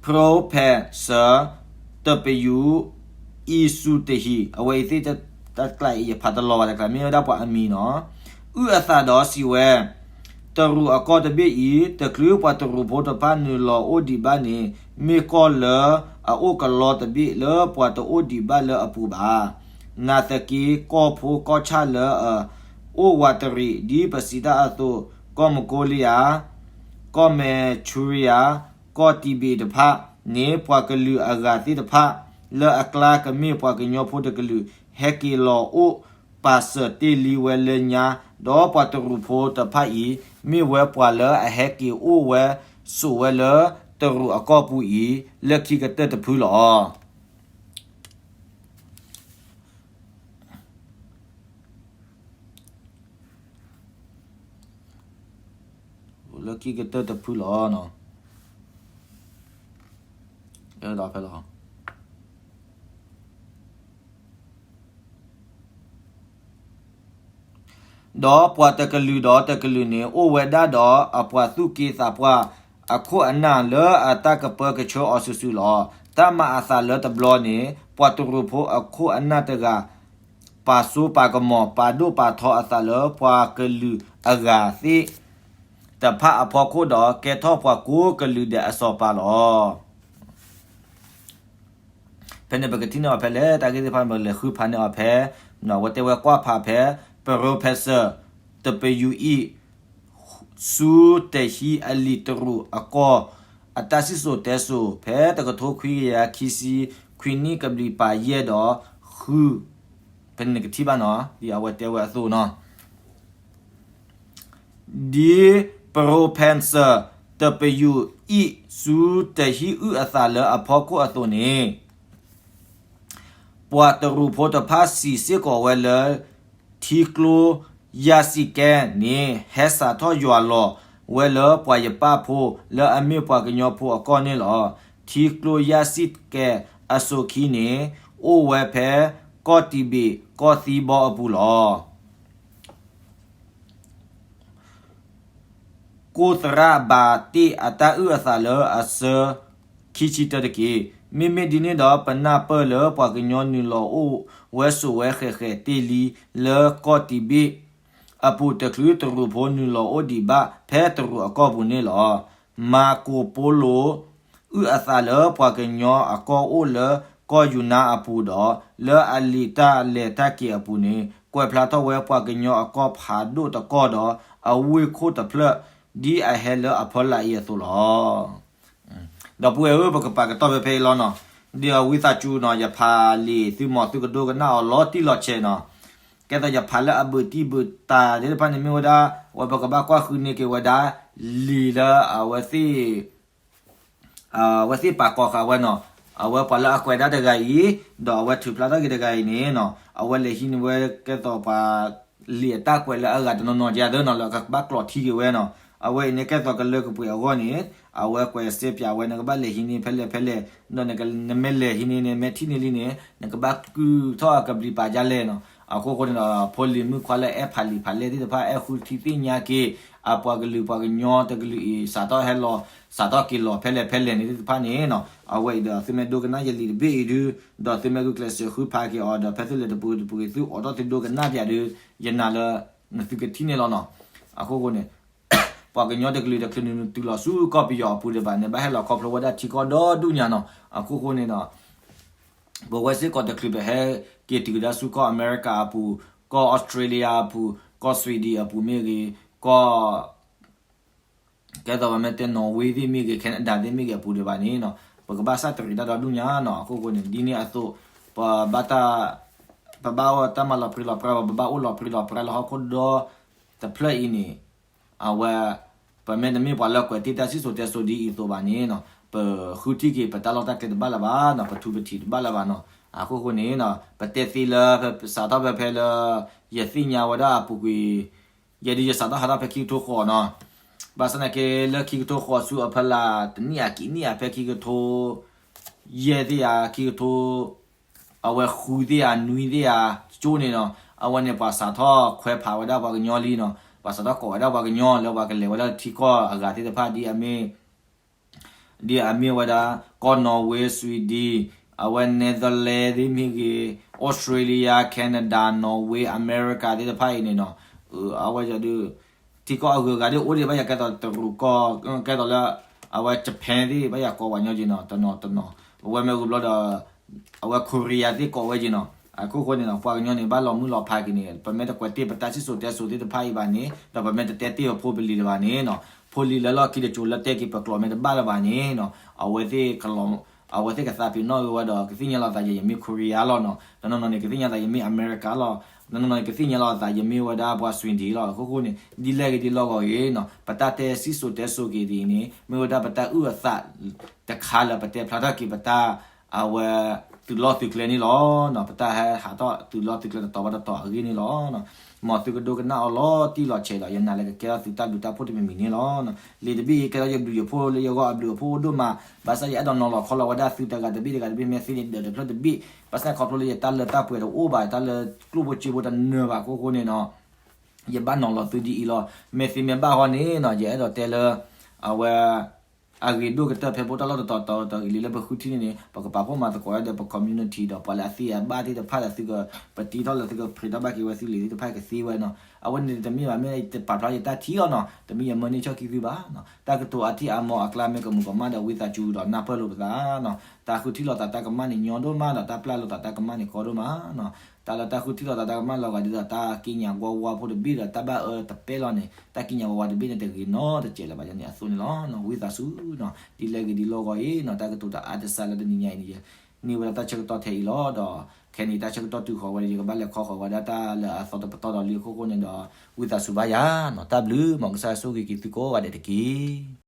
Professor W E Sutherland အဝဲအံၤသ့ၣ်တကျါအံၤ ယဖးတလီၤဘၣ်တကျါ မ့ၢ်ဝဲဒၣ်ပှၤအမံၤနီၤ, အုၣ်အသးဒီးစံးဝဲ, တရူးအကီၢ်တဘ့ၣ်အံၤ တချုးပှၤတရူးဖိတဖၣ်နုာ်လီၤအိၣ်ဒံးဘၣ်န့ၣ် မ့ၢ်ကီၢ်လၢအအိၣ်ကလီတဘ့ၣ်လၢပှၤတအိၣ်ဒံးဘၣ်လၢအပူၤဘၣ်. နာ်သက့ ကီၢ်ဖိကီၢ်ဆၣ်လၢအအိၣ်ဝးတရံး ဒ်ပစံးတၢ်အသိး ကီၢ်မကီလံယါ, ကီၢ်မဲၣ်ဆူရံယါ, ကီၢ်တံဘ့းတဖၣ်န့ၣ် ပှၤကလုာ်အဂၤသ့ၣ်တဖၣ် လၢအကျါကမ့ၢ်ပှၤကညီဖိတကလုာ် ဟဲက့ၤလီၤအိၣ်ပာ်စၢၤတ့ၢ်လံဝဲလၢညါ, ဒီးပှၤတရူးဖိတဖၣ်အံၤ မ့ၢ်ဝဲပှၤလၢအဟဲက့ၤအိၣ်ဝဲဆိးဝဲလၢတရူးအကီၢ်ပူၤအံၤ လၢခံကတၢၢ်တဖုလီၤ. လၢခံကတၢၢ်တဖုလီၤ. ဖဲလီၤ. ဒီးပှၤတကလုာ်ဒီးတကလုာ်န့ၣ် အိၣ်ဝဲဒၣ်ဒီးအပှၤသူၣ်က့သးပှၢ် အခိၣ်အနၢ်လၢအတၢ်ကပၢကဆှၢအီၤစုာ်စုာ်လီၤ. တၢ်မၤအသးလၢတဘျီန့ၣ် ပှၤတရူးဖိအခိၣ်အနၢ်တဂၤ ပာ်စိပာ်ကမီၤ ပာ်ဒိၣ်ပာ်ထီအသးလၢပှၤကလုာ်အဂၤသ့ၣ်တဖၣ်အဖီခိၣ်ဒီး ကဲထီၣ်ပှၤကိးကလုာ်ဒဲးအစီၤပၤလီၤ. ဖဲန့ၣ်ပကထံၣ်န့ၢ်အီၤဖဲလဲၣ် တၢ်ဂ့ၢ်သ့ၣ်တဖၣ်န့ၣ် ပလဲၤဃုဖးန့ၢ်အီၤဖဲ အဝဲတဲဝဲကွၢ်ဖးဖဲ Professor W E ဆူတဟံးအလံာ်တရူးအကီၢ် အတၢ်စံၣ်စိၤတဲစိၤ ဖဲတကထိခွံကယၤခံဆံခွံနံၣ်ကဘျံးပၤယဲၢ်ဒီးဃု ဖဲန့ၣ်နကထံၣ်ဘၣ်နီၤ ဒ်အဝဲတဲဝဲအသိးနီၤ. ဒ် Professor W E ဆူတဟံးအုၣ်အသးလၢအဖီခိၣ်အသိးန့ၣ် ပှၤတရူးဖိတဖၣ်စံးစ့ၢ်ကီးဝဲလၢ ထံကျိယၢ်စံၣ်ကဲန့ၣ် ဟဲစးထီၣ်ယွၤလီၤဝဲလၢပှၤယပၣ်ဖိလၢအမ့ၢ်ပှၤကညီဖိအကီၢ်န့ၣ်လီၤ. ထံကျိယၢ်စံၣ်ကဲအစိခံန့ၣ် အိၣ်ဝဲဖဲကီၢ်တံဘ့းကီၢ်သံဘီအပူၤလီၤ. ကိၢ်သရၣ်ဘၣ်တ့ၢ်အတၢ်အုၣ်အသးလၢအဆၢခံဆံတၢတက့ၢ်. မ့မ့ၢ်ဒ်န့ၣ်ဒီး ပနၢ်ပၢၢ်လၢပှၤကညီနုာ်လီၤအိၣ်ဝဲဆိးဝဲဃဲးဃဲးတ့ၢ်လံလၢကီၢ်တံဘ့းအပူၤ တချုးတရူးဖိနုာ်လီၤအိၣ်ဒံးဘၣ်ဖဲတရူးအကီၢ်ပူၤန့ၣ်လီၤ. မၤကိးပိလိၣ် အုၣ်အသးလၢပှၤကညီအကီၢ်အိၣ်လၢကီၢ်ယူၤနါအပူၤဒီး လၢအလံာ်တၢ်လဲၤတၢ်က့ၤအပူၤန့ၣ် ကွဲးဖျါထီၣ်ဝဲပှၤကညီအကီၢ်ဖးဒိၣ်တကီၢ်ဒီး အဝ့ၢ်ခိၣ်တဖျၢၣ် ဒ်အဟဲလၢအဖီလာ်အံၤအသိးလီၤ. ဒီပုၢ်ဝဲၢ်ဧၢ, ပကပာ်ကတီၢ်ဖဲဖဲအံၤလီၤနီၤ. ဒီးဝံသးစူၤနီၤ, ယဖးလံာ်သုမီၤသုကဒိကနၣ်အီၤလီၤတံၢ်လီၤဆဲးနီၤ. ကဲသိးယဖးလၢအဘုးတံၢ်ဘုးတာ်သ့ၣ်တဖၣ်န့ၣ်မ့ၢ်ဝဲဒၣ် အဝဲပကဘၣ်ကွၢ်ဃုန့ၢ်က့ၤဝဲဒၣ် လံာ်လၢအဝဲသ့ၣ် အဝဲသ့ၣ်ပာ်ကီၤဃာ်ဝဲနီၤ, အဝဲပှၤလၢအကွဲးဒၣ်တဂၤအံၤ, ဒီးအဝဲထုးဖျါထီၣ်က့ၤတဂၤအံၤန့ၣ်နီၤ, အဝဲလဲၤဟံးန့ၢ်ဝဲကဲသိးပှၤ လံာ်အတၢ်ကွဲးလၢအဂၤတနီၤနီၤကသ့နီၤ လၢကဘၣ်ကျိးထံက့ၤဝဲနီၤ. အဝဲအံၤန့ၣ်ကဲသိးကလၢကပှဲၤအဂီၢ်န့ၣ် အဝဲကွဲးစ့ပၠးဝဲ နကဘၣ်လဲၤဟံးန့ၢ်ဖဲလဲၣ်ဖဲလဲၣ်, ဒီးနမ့ၢ်လဲၤဟံးန့ၢ်န့ၣ် မ့ၢ်ထံၣ်န့ၢ်လံန့ၣ် နကဘၣ်ကုၢ်ထီၣ်အကဘျံးပၤဒ်လဲၣ်နီၤ. အခိၣ်ဃိန့ၣ်ဒီး ဖိလံၤမုၣ်ခွါလၢအဲၣ်ဖးလံာ်ဖးလဲၢ်သ့ၣ်တဖၣ် အဲၣ်ဃုထံၣ်သ့ၣ်ညါက့ၤ အပှၤကလုာ်ပှၤကညီတကလုာ်အံၤ စးထီၣ်ဟဲလီၤ စးထီၣ်က့ၤလီၤဖဲလဲၣ်ဖဲလဲၣ်န့ၣ်သ့ၣ်တဖၣ်န့ၣ်နီၤ, အဝဲအံၤဒီးသုမ့ၢ်ဒိကနၣ်ယလံာ်တဘ့ၣ်အံၤဒုး, ဒီးသုမ့ၢ်ဂုာ်ကျဲးစၢးဃုဖးက့ၤအီၤဒီး ဖဲသုလဲၤတပူၤတပူၤအံၤ သုအိးထီၣ်သုဒိကနၣ်ပၠးဒုး, ယနာ်လၢ နသုကထံၣ်န့ၣ်လီၤနီၤ. အခိၣ်ဃိန့ၣ် ပှၤကညီတကလုာ်တချုးနုာ်တုၤလီၤဆူကီၢ်ပယီၤအပူၤဒံးဘၣ်န့ၣ် ဘၣ်ဟဲလီၤခီဖျိဝဲဒၣ်ထံကီၢ်ဒီဒူၣ်ညါနီၤ. အခိၣ်ဃိန့ၣ်ဒီး ပဝဲစ့ၢ်ကီးတချုး ပဟဲက့ၤတုၤကဒါဆူကီၢ်အမဲရကၤအပူၤ, ကီၢ်အီစထြ့လယါအပူၤ, ကီၢ် Sweden အပူၤမ့ၢ်ဂ့ၤ, ကီၢ် ကဲသိးပမ့ၢ်တဲ Norway သ့ၣ်မ့ၢ်ဂ့ၤ, Canada သ့ၣ်မ့ၢ်ဂ့ၤအပူၤဒံးဘၣ်န့ၣ်နီၤ, ပကဘၣ်စၢ်တရံးတၢ်ဒီဒူၣ်ညါနီၤ. အခိၣ်ဃိန့ၣ် ဒ်န့ၣ်အသိး ပဘၣ်တၢ် ပဘၣ်အိၣ်တၢ်မၤလီၤပြံလီၤပြါ, ပဘၣ်အိၣ်လီၤပြံလီၤပြါလၢဟီၣ်ခိၣ်ဒီတဖျၢၣ်အံၤန့ၣ် အဝဲ ပမ့တမ့ၢ်ပှၤလၢကွဲးတ့ၢ်တၢ်စံၣ်စိၤတဲစိၤဒ်အံၤအသိးဘၣ်န့ၣ်နီၤ, ပဃုထံၣ်က့ၤ ပတၢ်လီၢ်တၢ်ကျဲတဘၣ်လၢၤဘၣ်နီၤ, ပထူပထံးတဘၣ်လၢၤဘၣ်နီၤ. အခိၣ်ဃိန့ၣ်နီၤ ပတဲသ့လၢ စးထီၣ်ဖဲဖဲလၢ ယသ့ၣ်ညါဝဲဒၣ်အပူၤကွံာ် ယဲဒုးယစးထီၣ်ဟးထီၣ်ဖဲခံကထိဃိးနီၤ, ဘၣ်ဆၣ်သနာ်က့လၢခံကထိဃိးဆူအဖီလာ် တနံၣ်အကံနံၣ်အဖဲခံကထိ ယဲၢ်သ့ၣ်ဧါ, ခံကထိ အဝဲဃုသ့ၣ်ဧါ, နွံသ့ၣ်ဧါ, ကၠိန့ၣ်နီၤ, အဝဲန့ၣ်ပှၤစးထီၣ်ခွဲးဖးဝဲဒၣ်ပှၤကညီလံနီၤ, ပှၤစးထီၣ်ကိးဝဲဒၣ်ပှၤကညီလၢပှၤကလဲၤဝဲဒၣ်ထံကီၢ်အဂၤသ့ၣ်တဖၣ်ဒ်အမ့ၢ် ဒ်အမ့ၢ်ဝဲဒၣ် ကီၢ် Norway, Sweden, အဝဲ Netherlands သ့ၣ်မ့ၢ်ဂ့ၤ, Australia, Canada, Norway, America သ့ၣ်တဖၣ်အံၤန့ၣ်နီၤ, အဝဲဒုး ထံကီၢ်အဂုၤအဂၤဒ်အိၣ်ဒံးဘၣ်ယၤ ကဲသိးတရူးကီၢ်, ကဲသိးလၢ အဝဲ Japan သ့ၣ် ဘၣ်ယၤကိးပှၤကညီက့ၤနီၤ, တနီၤတနီၤ, အဝဲမ့ၢ်ဂုာ်ဘျီဒီး အဝဲ Korea သ့ၣ်ကိးဝဲက့ၤနီၤ. အခိၣ်ဃိန့ၣ်နီၤ ပှၤကညီန့ၣ် ဘၣ်လီၤမုၢ်လီၤဖးက့ၤန့ၣ် ပမ့ၢ်တကွဲးတ့ၢ်ပတၢ်စံၣ်စိၤတဲစိၤသ့ၣ်တဖၣ်အံၤဘၣ်န့ၣ် ဒီးပမ့ၢ်တတဲတ့ၢ်အဖိပလံၤလၢၤဘၣ်န့ၣ်နီၤ, ဖိလံၤလၢလီၢ်ခံတစိၤလၢတဲက့ၤပကျိာ်မ့ၢ်တဘၣ်လၢၤဘၣ်န့ၣ်နီၤ, အဝဲသ့ၣ်ကလီၤ အဝဲသ့ၣ်ကသးပ့ၤနီၣ်ဂ့ၤဝဲဒီး ကသ့ၣ်ညါလီၤသးယဲ ယမ့ၢ် Korea လီၤနီၤ. တနီၤနီၤန့ၣ် ကသ့ၣ်ညါသးယမ့ၢ် America လီၤ. တနီၤနီၤန့ၣ် ကသ့ၣ်ညါလီၤသးယမ့ၢ်ဝဲဒၣ်ပှၤ Sweden လီၤ. အခိၣ်ဃိန့ၣ် ဒ်လဲၣ်ဂ့ၤဒ်လဲၣ်ဂ့ၤနီၤ ပတၢ်တဲစံၣ်စိၤတဲစိၤက့ၤဒ်အံၤန့ၣ် မ့ၢ်ဝဲဒၣ်ပတၢ်အုၣ်အသးတခါလၢပတဲဖျါထီၣ်က့ၤပတၢ် အဝဲ သုးလီၢ်သုးကျဲန့ၣ်လီၤ. ပတၢ်ဟဲဟးထီၣ်သုးလီၢ်သုးကျဲတတီၤဘၣ်တတီၤအဂ့ၢ်န့ၣ်လီၤ. မ်သုကဒိကနၣ်အီၤလီၤတံၢ်လီၤဆဲးဒီး ယနာ်လၢကကဲထီၣ်သုတၢ်ဘျုးတၢ်ဖှိၣ်တမံၤမံၤန့ၣ်လီၤ. လံာ်တဘ့ၣ်အံၤ ကဲထီၣ်ယဘျုးယဖှိၣ်လၢယဂီၢ်အဘျုးအဖှိၣ်အိၣ်ဒိၣ်မး, ဘၣ်ဆၣ်ယအဲၣ်ဒိးနီၤလီၤခီလီၤဝဲဒၣ်သုတဂၤတဘ့ၣ်တဂၤတဘ့ၣ် မ့ၢ်သ့န့ၣ် ဒၢးတဖျၢၣ်တဘ့ၣ်, ဘၣ်ဆၣ်ခီဖျိလၢယတၢ်လၢတၢ်ပှဲၤတအိၣ်ဘၣ်, တၢ်လၢကျိၣ်ဖိစ့ဖိတနၢၤဘၣ်အခိၣ်ဃိန့ၣ်နီၤ ယဘၣ်နီၤလီၤသုဒ်အံၤလီၤ. မ့ၢ်သ့မ့ၢ်ဘၣ်ဃီန့ၣ်နီၤ ယအဲၣ်ဒိးတဲလၢ အဝဲ အဂ့ၤဒိၣ်ကတၢၢ်ဖဲဖိတၢ်လီၢ်တတီၤတီၤတဂ့ၤလံလၢပဃုထံၣ်န့ၣ်န့ၣ် ပကပာ်ဖှိၣ်မၤသကိးဝဲဒီးပ community ဒီးပှၤလၢအသ့အဘၣ်သ့ၣ်တဖၣ်ဒီး သုကပတံထီၣ်လၢသုကဖျ့ထီၣ်ဘၣ်က့ၤဝဲသုလံာ်သ့ၣ်တဖၣ်ကသ့ဝဲနီၤ. အဝဲန့ၣ်တမ့ၢ်ဘၣ်မ့ၢ်တပာ်ဖျါယတၢ်ထံၣ်လီၤနီၤ, တမ့ၢ်ယမၢန့ၢ်ဆီၣ်ခံသုဘၣ်နီၤ. တၢ်ကတိၤအါထံၣ်အါမီၤအကျါမ့ၢ်ကမူးကမၣ်ဒီးဝံသးစူၤဒီးနၢ်ပၢၢ်လိာ်ပသးနီၤ. တၢ်ဃုထံၣ်လိာ်သးတၢ်ကမၣ်န့ၣ်ညီဒိၣ်မးဒီး တၢ်ပျၢ်လိာ်သးတၢ်ကမၣ်န့ၣ်ကီဒိၣ်မးနီၤ. တၢ်လၢတၢ်ဃုထံၣ်လိာ်သးတၢ်ကမၣ်လီၤဂာ်ဒ်သိး တၢ်ကံးညာ်ဝါဝါဖိတဘ့ၣ်ဒီး တၢ်ဘၣ်အၢတပဲလီၤန့ၣ် တၢ်ကံးညာ်ဝါဝါတဘ့ၣ်န့ၣ် တဂ့ၤနီတစဲးလၢၤဘၣ်န့ၣ်အသိးန့ၣ်လီၤ. ဝံသးစူၤနီၤ ဒ်လဲၣ်ဂ့ၤဒ်လဲၣ်ဂ့ၤအံၤနီၤ တၢ်ကတိၤတၢ်အါတစှၤလၢတနံၤညါအံၤန့ၣ် ယန့ၢ်ဝဲဒၣ်တၢ်ဆၢကတီၢ်ထဲအံၤလီၤ. ဒီးခဲအံၤတၢ်ဆၢကတီၢ်တုၤဃီၤဝဲဒီး ယကဘၣ်လဲၤခီဃီၤဝဲဒၣ်တၢ်လၢအသီတပတီၢ်ဒီးလံအခိၣ်ဃိန့ၣ်ဒီး ဝံသးစူၤဘၣ်ယၤနီၤ. တၢ်ဘျုး မ်ကစၢ်ဆိၣ်ဂ့ၤက့ၤသုကိးဂၤဒဲးတက့ၢ်.